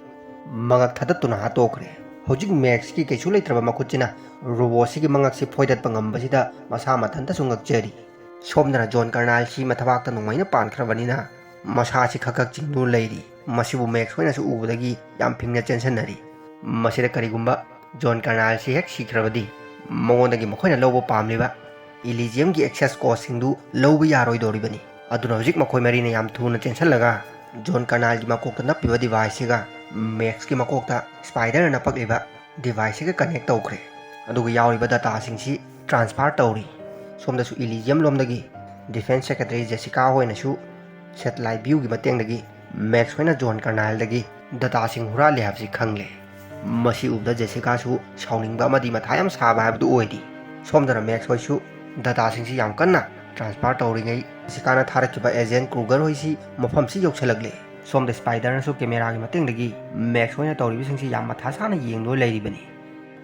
ꯃꯉꯛ ꯊꯗꯠꯇꯨꯅ ꯍꯥꯠꯇꯣꯛꯈ꯭ꯔꯦ꯫ ꯍꯧꯖꯤꯛ Max ꯀꯤ ꯀꯩꯁꯨ ꯂꯩꯇ꯭ꯔꯕ ꯃꯈꯨꯠꯁꯤꯅ robot ꯁꯤꯒꯤ ꯃꯉꯛꯁꯤ ꯐꯣꯏꯗꯠꯄ ꯉꯝꯕꯁꯤꯗ ꯃꯁꯥ ꯃꯊꯟꯇꯁꯨ ꯉꯛꯆꯔꯤ꯫ ꯁꯣꯝꯗꯅ John Carnile ꯁꯤ ꯃꯊꯕꯥꯛꯇ ꯅꯣꯡꯃꯩꯅ ꯄꯥꯟꯈ꯭ꯔꯕꯅꯤꯅ ꯃꯁꯥꯁꯤ ꯈꯛ ꯈꯛ ꯆꯤꯡꯗꯨꯅ ꯂꯩꯔꯤ꯫ ꯃꯁꯤꯕꯨ Max ꯍꯣꯏꯅꯁꯨ ꯎꯕꯗꯒꯤ ꯌꯥꯝ ꯐꯤꯡꯅ ꯆꯦꯟꯁꯤꯟꯅꯔꯤ꯫ ꯃꯁꯤꯗ ꯀꯔꯤꯒꯨꯝꯕ John Carnile ꯁꯤ ꯍꯦꯛ ꯁꯤꯈ꯭ꯔꯕꯗꯤ ꯃꯉꯣꯟꯗꯒꯤ ꯃꯈꯣꯏꯅ ꯂꯧꯕ ꯄꯥꯝꯂꯤꯕ Elysium ꯒꯤ access code ꯁꯤꯡꯗꯨ ꯂꯧꯕ ꯌꯥꯔꯣꯏꯗꯧꯔꯤꯕꯅꯤ꯫ ꯑꯗꯨꯅ ꯍꯧꯖꯤꯛ ꯃꯈꯣꯏ ꯃꯔꯤꯅ ꯌꯥꯝ ꯊꯨꯅ ꯆꯦꯟꯁꯤꯜꯂꯒ John Carnile ꯒꯤ ꯃꯀꯣꯛꯇ ꯅꯞꯄꯤꯕ device ꯁꯤꯒ Max ꯀꯤ ꯃꯀꯣꯛꯇ Spider ꯅ ꯅꯞꯄꯛꯂꯤꯕ device ꯁꯤꯒ connect ꯇꯧꯈ꯭ꯔꯦ꯫ ꯑꯗꯨꯒ ꯌꯥꯎꯔꯤꯕ data ꯁꯤꯡꯁꯤ transfer ꯇꯧꯔꯤ꯫ ꯁꯣꯝꯗꯁꯨ Elysium ꯂꯣꯝꯗꯒꯤ Defense Secretary Jessica ꯍꯣꯏꯅꯁꯨ satellite view ꯒꯤ ꯃꯇꯦꯡꯗꯒꯤ ꯃꯦꯛꯁ ꯍꯣꯏꯅ ꯖꯣꯟ ꯀꯔꯅꯥꯏꯜꯗꯒꯤ ꯗꯇꯥꯁꯤꯡ ꯍꯨꯔꯥꯜꯂꯦ ꯍꯥꯏꯕꯁꯤ ꯈꯪꯂꯦ꯫ ꯃꯁꯤ ꯎꯕꯗ ꯖꯦꯁꯤꯀꯥꯁꯨ ꯁꯥꯎꯅꯤꯡꯕ ꯑꯃꯗꯤ ꯃꯊꯥ ꯌꯥꯝ ꯁꯥꯕ ꯍꯥꯏꯕꯗꯨ ꯑꯣꯏꯔꯤ꯫ ꯁꯣꯝꯗꯅ ꯃꯦꯛꯁ ꯍꯣꯏꯁꯨ ꯗꯇꯥꯁꯤꯡꯁꯤ ꯌꯥꯝ ꯀꯟꯅ ꯇ꯭ꯔꯥꯟꯁꯐꯔ ꯇꯧꯔꯤꯉꯩ ꯖꯦꯁꯤꯀꯥꯅ ꯊꯥꯔꯛꯈꯤꯕ ꯑꯦꯖꯦꯟ ꯀ꯭ꯔꯨꯒꯔ ꯍꯣꯏꯁꯤ ꯃꯐꯝꯁꯤ ꯌꯧꯁꯤꯜꯂꯛꯂꯦ꯫ ꯁꯣꯝꯗ ꯁ꯭ꯄꯥꯏꯗꯔꯅꯁꯨ ꯀꯦꯃꯦꯔꯥꯒꯤ ꯃꯇꯦꯡꯗꯒꯤ ꯃꯦꯛꯁ ꯍꯣꯏꯅ ꯇꯧꯔꯤꯕꯁꯤꯡꯁꯤ ꯌꯥꯝ ꯃꯊꯥ ꯁꯥꯅ ꯌꯦꯡꯗꯨꯅ ꯂꯩꯔꯤꯕꯅꯤ꯫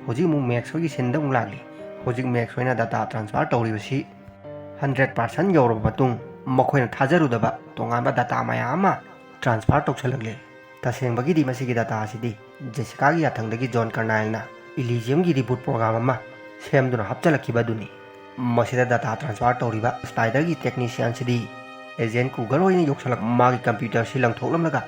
ꯍꯧꯖꯤꯛ ꯑꯃꯨꯛ ꯃꯦꯛꯁ ꯍꯣꯏꯒꯤ ꯁꯤꯟꯗ ꯑꯃꯨꯛ ꯂꯥꯛꯂꯤ꯫ ꯍꯧꯖꯤꯛ ꯃꯦꯛꯁ ꯍꯣꯏꯅ ꯗꯇꯥ ꯇ꯭ꯔꯥꯟꯁꯐꯔ ꯇꯧꯔꯤꯕꯁꯤ ꯍꯟꯗ꯭ꯔꯦꯠ ꯄꯥꯔꯁꯦꯟ ꯌꯧꯔꯕ ꯃꯇꯨꯡ ꯃꯈꯣꯏꯅ ꯊꯥꯖꯔꯨꯗꯕ ꯇꯣꯉꯥꯟꯕ ꯗꯇꯥ ꯃꯌꯥꯝ ꯑꯃ ꯇ꯭ꯔꯥꯟꯁꯐꯔ ꯇꯧꯁꯜꯂꯛꯂꯦ꯫ ꯇꯁꯦꯡꯕꯒꯤꯗꯤ ꯃꯁꯤꯒꯤ ꯗꯇꯥ ꯑꯁꯤꯗꯤ ꯖꯦꯁꯤꯀꯥꯒꯤ ꯌꯥꯊꯪꯗꯒꯤ ꯖꯣꯟ ꯀꯔꯅꯥꯏꯜꯅ ꯏꯂꯤꯖꯤꯌꯝꯒꯤ ꯔꯤꯕꯨꯠ ꯄ꯭ꯔꯣꯒ꯭ꯔꯥꯝ ꯑꯃ ꯁꯦꯝꯗꯨꯅ ꯍꯥꯞꯆꯤꯜꯂꯛꯈꯤꯕ ꯑꯗꯨꯅꯤ꯫ ꯃꯁꯤꯗ ꯗꯇꯥ ꯇ꯭ꯔꯥꯟꯁꯐꯔ ꯇꯧꯔꯤꯕ ꯁ꯭ꯄꯥꯏꯗꯔꯒꯤ ꯇꯦꯛꯅꯤꯁꯤꯌꯥꯟꯁꯤꯗꯤ ꯑꯦꯖꯦꯟ ꯀ꯭ꯔꯨꯒꯔ ꯍꯣꯏꯅ ꯌꯧꯁꯜꯂꯛ ꯃꯥꯒꯤ ꯀꯝꯄ꯭ꯌꯨꯇꯔꯁꯤ ꯂꯪꯊꯣꯛꯂꯝꯂꯒ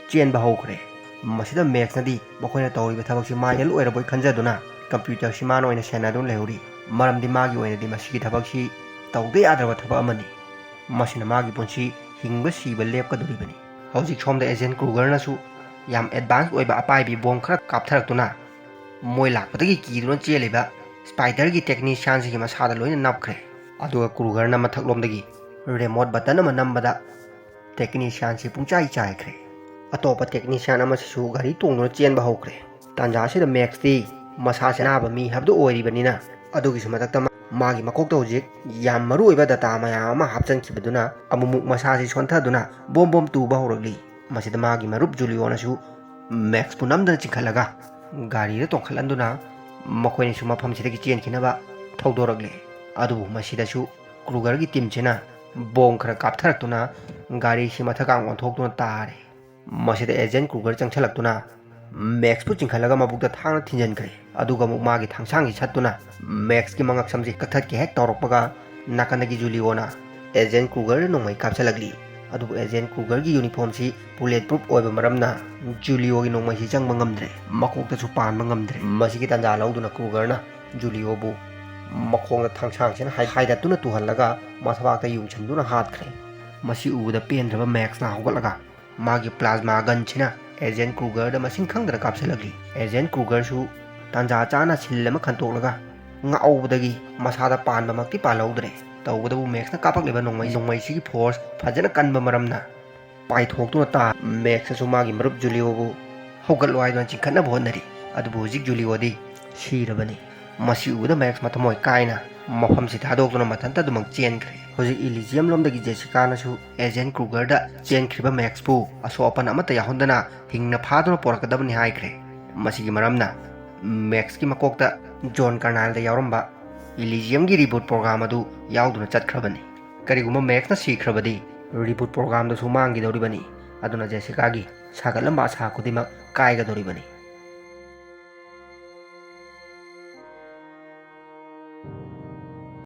ꯆꯦꯟꯕ ꯍꯧꯈ꯭ꯔꯦ꯫ ꯃꯁꯤꯗ ꯃꯦꯛꯁꯅꯗꯤ ꯃꯈꯣꯏꯅ ꯇꯧꯔꯤꯕ ꯊꯕꯛꯁꯤ ꯃꯥ ꯍꯦꯜ ꯑꯣꯏꯔꯕꯣꯏ ꯈꯟꯖꯗꯨꯅ ꯀꯝꯄ꯭ꯌꯨꯇꯔꯁꯤ ꯃꯥꯅ ꯑꯣꯏꯅ ꯁꯦꯟꯅꯗꯨꯅ ꯂꯩꯍꯧꯔꯤ꯫ ꯃꯔꯝꯗꯤ ꯃꯥꯒꯤ ꯑꯣꯏꯅꯗꯤ ꯃꯁꯤꯒꯤ ꯊꯕꯛꯁꯤ ꯇꯧꯗ ꯌꯥꯗ꯭ꯔꯕ ꯊꯕꯛ ꯑꯃꯅꯤ꯫ ꯃꯁꯤꯅ ꯃꯥꯒꯤ ꯄꯨꯟꯁꯤ ꯍꯤꯡꯕ ꯁꯤꯕ ꯂꯦꯞꯀꯗꯧꯔꯤꯕꯅꯤ꯫ ꯍꯧꯖꯤꯛ ꯁꯣꯝꯗ ꯑꯦꯖꯦꯟ ꯀ꯭ꯔꯨꯒꯔꯅꯁꯨ ꯌꯥꯝ ꯑꯦꯗꯚꯥꯟꯁ ꯑꯣꯏꯕ ꯑꯄꯥꯏꯕꯤ ꯕꯣꯝ ꯈꯔ ꯀꯥꯞꯊꯔꯛꯇꯨꯅ ꯃꯣꯏ ꯂꯥꯛꯄꯗꯒꯤ ꯀꯤꯗꯨꯅ ꯆꯦꯜꯂꯤꯕ ꯁ꯭ꯄꯥꯏꯗꯔꯒꯤ ꯇꯦꯛꯅꯤꯁꯤꯌꯥꯟꯁꯤꯒꯤ ꯃꯁꯥꯗ ꯂꯣꯏꯅ ꯅꯞꯈ꯭ꯔꯦ꯫ ꯑꯗꯨꯒ ꯀ꯭ꯔꯨꯒꯔꯅ ꯃꯊꯛꯂꯣꯝꯗꯒꯤ ꯔꯤꯃꯣꯠ ꯕꯇꯟ ꯑꯃ ꯅꯝꯕꯗ ꯇꯦꯛꯅꯤꯁꯤꯌꯥꯟꯁꯤ ꯄꯨꯡꯆꯥꯏ ꯆꯥꯏꯈ꯭ꯔꯦ꯫ ꯑꯇꯣꯞꯄ ꯇꯦꯛꯅꯤꯁꯤꯌꯥꯟ ꯑꯃꯁꯤꯁꯨ ꯒꯥꯔꯤ ꯇꯣꯡꯗꯨꯅ ꯆꯦꯟꯕ ꯍꯧꯈ꯭ꯔꯦ꯫ ꯇꯥꯟꯖꯥ ꯑꯁꯤꯗ ꯃꯦꯛꯁꯇꯤ ꯃꯁꯥꯁꯦ ꯑꯅꯥꯕ ꯃꯤ ꯍꯥꯏꯕꯗꯨ ꯑꯣꯏꯔꯤꯕꯅꯤꯅ, ꯑꯗꯨꯒꯤꯁꯨ ꯃꯊꯛꯇ ꯃꯥ-, ꯃꯥꯒꯤ ꯃꯀꯣꯛꯇ ꯍꯧꯖꯤꯛ ꯌꯥꯝ ꯃꯔꯨ ꯑꯣꯏꯕ ꯗꯇꯥ ꯃꯌꯥꯝ ꯑꯃ ꯍꯥꯞꯆꯤꯟꯈꯤꯕꯗꯨꯅ ꯑꯃꯨꯛꯃꯨꯛ ꯃꯁꯥꯁꯤ ꯁꯣꯟꯊꯗꯨꯅ ꯕꯣꯝ ꯕꯣꯝ ꯇꯨꯕ ꯍꯧꯔꯛꯂꯤ꯫ ꯃꯁꯤꯗ ꯃꯥꯒꯤ ꯃꯔꯨꯞ ꯖꯨꯂꯤꯑꯣꯅꯁꯨ ꯃꯦꯛꯁꯄꯨ ꯅꯝꯗꯅ ꯆꯤꯡꯈꯠꯂꯒ ꯒꯥꯔꯤꯗ ꯇꯣꯡꯈꯠꯍꯟꯗꯨꯅ ꯃꯈꯣꯏꯅꯤꯁꯨ ꯃꯐꯝꯁꯤꯗꯒꯤ ꯆꯦꯟꯈꯤꯅꯕ ꯊꯧꯗꯣꯔꯛꯂꯦ꯫ ꯑꯗꯨꯕꯨ ꯃꯁꯤꯗꯁꯨ ꯀ꯭ꯔꯨꯒꯔꯒꯤ ꯇꯤꯝꯁꯤꯅ ꯕꯣꯝ ꯈꯔ ꯀꯥꯞꯊꯔꯛꯇꯨꯅ ꯒꯥꯔꯤꯁꯤ ꯃꯊꯛꯀꯥꯡ ꯑꯣꯟꯊꯣꯛꯇꯨꯅ ꯇꯥꯔꯦ꯫ ꯃꯁꯤꯗ ꯑꯦꯖꯦꯟ ꯀ꯭ꯔꯨꯒꯔ ꯆꯪꯁꯤꯜꯂꯛꯇꯨꯅ ꯃꯦꯛꯁꯄꯨ ꯆꯤꯡꯈꯠꯂꯒ ꯃꯕꯨꯛꯇ ꯊꯥꯡꯅ ꯊꯤꯟꯖꯤꯟꯈ꯭ꯔꯦ꯫ ꯑꯗꯨꯒ ꯑꯃꯨꯛ ꯃꯥꯒꯤ ꯊꯥꯡꯁꯥꯡꯁꯤ ꯁꯠꯇꯨꯅ ꯃꯦꯛꯁꯀꯤ ꯃꯉꯛꯁꯝꯁꯤ ꯀꯛꯊꯠꯀꯦ ꯍꯦꯛ ꯇꯧꯔꯛꯄꯒ, ꯅꯥꯀꯟꯗꯒꯤ ꯖꯨꯂꯤꯑꯣꯅ ꯑꯦꯖꯦꯟ ꯀ꯭ꯔꯨꯒꯔꯗ ꯅꯣꯡꯃꯩ ꯀꯥꯞꯁꯤꯜꯂꯛꯂꯤ꯫ ꯑꯗꯨꯕꯨ ꯑꯦꯖꯦꯟ ꯀ꯭ꯔꯨꯒꯔꯒꯤ ꯌꯨꯅꯤꯐꯣꯔꯝꯁꯤ ꯕꯨꯂꯦꯠ ꯄ꯭ꯔꯨꯐ ꯑꯣꯏꯕ ꯃꯔꯝꯅ ꯖꯨꯂꯤꯑꯣꯒꯤ ꯅꯣꯡꯃꯩꯁꯤ ꯆꯪꯕ ꯉꯝꯗ꯭ꯔꯦ, ꯃꯀꯣꯛꯇꯁꯨ ꯄꯥꯟꯕ ꯉꯝꯗ꯭ꯔꯦ꯫ ꯃꯁꯤꯒꯤ ꯇꯥꯟꯖꯥ ꯂꯧꯗꯨꯅ ꯀ꯭ꯔꯨꯒꯔꯅ ꯖꯨꯂꯤꯑꯣꯕꯨ ꯃꯈꯣꯡꯗ ꯊꯥꯡꯁꯥꯡꯁꯤꯅ ꯍꯥꯏ-, ꯍꯥꯏꯗꯠꯇꯨꯅ ꯇꯨꯍꯜꯂꯒ ꯃꯊꯕꯥꯛꯇ ꯌꯨꯡꯁꯤꯟꯗꯨꯅ ꯍꯥꯠꯈ꯭ꯔꯦ꯫ ꯃꯁꯤ ꯎꯕꯗ ꯄꯦꯟꯗ꯭ꯔꯕ ꯃꯦꯛꯁꯅ ꯍꯧꯒꯠꯂꯒ ꯃꯥꯒꯤ ꯄ꯭ꯂꯥꯖꯃꯥ ꯒꯟꯁꯤꯅ ꯑꯦꯖꯦꯟ ꯀ꯭ꯔꯨꯒꯔꯗ ꯃꯁꯤꯡ ꯈꯪꯗꯅ ꯀꯥꯞꯁꯤꯜꯂꯛꯂꯤ꯫ ꯑꯦꯖꯦꯟ ꯀ꯭ꯔꯨꯒꯔꯁꯨ ꯇꯥꯟꯖꯥ ꯆꯥꯅ ꯁꯤꯜ ꯑꯃ ꯈꯟꯇꯣꯛꯂꯒ ꯉꯥꯎꯕꯗꯒꯤ ꯃꯁꯥꯗ ꯄꯥꯟꯕꯃꯛꯇꯤ ꯄꯥꯜꯍꯧꯗ꯭ꯔꯦ꯫ ꯇꯧꯕꯇꯕꯨ ꯃꯦꯛꯁꯅ ꯀꯥꯞꯄꯛꯂꯤꯕ ꯅꯣꯡꯃꯩ, ꯅꯣꯡꯃꯩꯁꯤꯒꯤ ꯐꯣꯔꯁ ꯐꯖꯅ ꯀꯟꯕ ꯃꯔꯝꯅ ꯄꯥꯏꯊꯣꯛꯇꯨꯅ ꯇꯥ꯫ ꯃꯦꯛꯁꯅꯁꯨ ꯃꯥꯒꯤ ꯃꯔꯨꯞ ꯖꯨꯂꯤꯑꯣꯕꯨ ꯍꯧꯒꯠꯂꯣ ꯍꯥꯏꯗꯨꯅ ꯆꯤꯡꯈꯠꯅꯕ ꯍꯣꯠꯅꯔꯤ꯫ ꯑꯗꯨꯕꯨ ꯍꯧꯖꯤꯛ ꯖꯨꯂꯤꯑꯣꯗꯤ ꯁꯤꯔꯕꯅꯤ꯫ ꯃꯁꯤ ꯎꯕꯗ ꯃꯦꯛꯁ ꯃꯊꯃꯣꯏ ꯀꯥꯏꯅ ꯃꯐꯝꯁꯤ ꯊꯥꯗꯣꯛꯇꯨꯅ ꯃꯊꯟꯇ ꯑꯗꯨꯃꯛ ꯆꯦꯟꯈ꯭ꯔꯦ꯫ ꯍꯧꯖꯤꯛ ꯏꯂꯤꯖꯤꯌꯝ ꯂꯣꯝꯗꯒꯤ ꯖꯦꯁꯤꯀꯥꯅꯁꯨ ꯑꯦꯖꯦꯟ ꯀ꯭ꯔꯨꯒꯔꯗ ꯆꯦꯟꯈ꯭ꯔꯤꯕ ꯃꯦꯛꯁꯄꯨ ꯑꯁꯣꯛ ꯑꯄꯟ ꯑꯃꯠꯇ ꯌꯥꯎꯍꯟꯗꯅ ꯍꯤꯡꯅ ꯐꯥꯗꯨꯅ ꯄꯣꯔꯛꯀꯗꯕꯅꯤ ꯍꯥꯏꯈ꯭ꯔꯦ꯫ ꯃꯁꯤꯒꯤ ꯃꯔꯝꯅ ꯃꯦꯛꯁꯀꯤ ꯃꯀꯣꯛꯇ ꯖꯣꯟ ꯀꯔꯅꯥꯏꯜꯗ ꯌꯥꯎꯔꯝꯕ ꯏꯂꯤꯖꯤꯌꯝꯒꯤ ꯔꯤꯕꯨꯠ ꯄ꯭ꯔꯣꯒ꯭ꯔꯥꯝ ꯑꯗꯨ ꯌꯥꯎꯗꯨꯅ ꯆꯠꯈ꯭ꯔꯕꯅꯤ꯫ ꯀꯔꯤꯒꯨꯝꯕ ꯃꯦꯛꯁꯅ ꯁꯤꯈ꯭ꯔꯕꯗꯤ ꯔꯤꯕꯨꯠ ꯄ꯭ꯔꯣꯒ꯭ꯔꯥꯝꯗꯨꯁꯨ ꯃꯥꯡꯈꯤꯗꯧꯔꯤꯕꯅꯤ꯫ ꯑꯗꯨꯅ ꯖꯦꯁꯤꯀꯥꯒꯤ ꯁꯥꯒꯠꯂꯝꯕ ꯑꯁꯥ ꯈꯨꯗꯤꯡꯃꯛ ꯀꯥꯏꯒꯗꯧꯔꯤꯕꯅꯤ꯫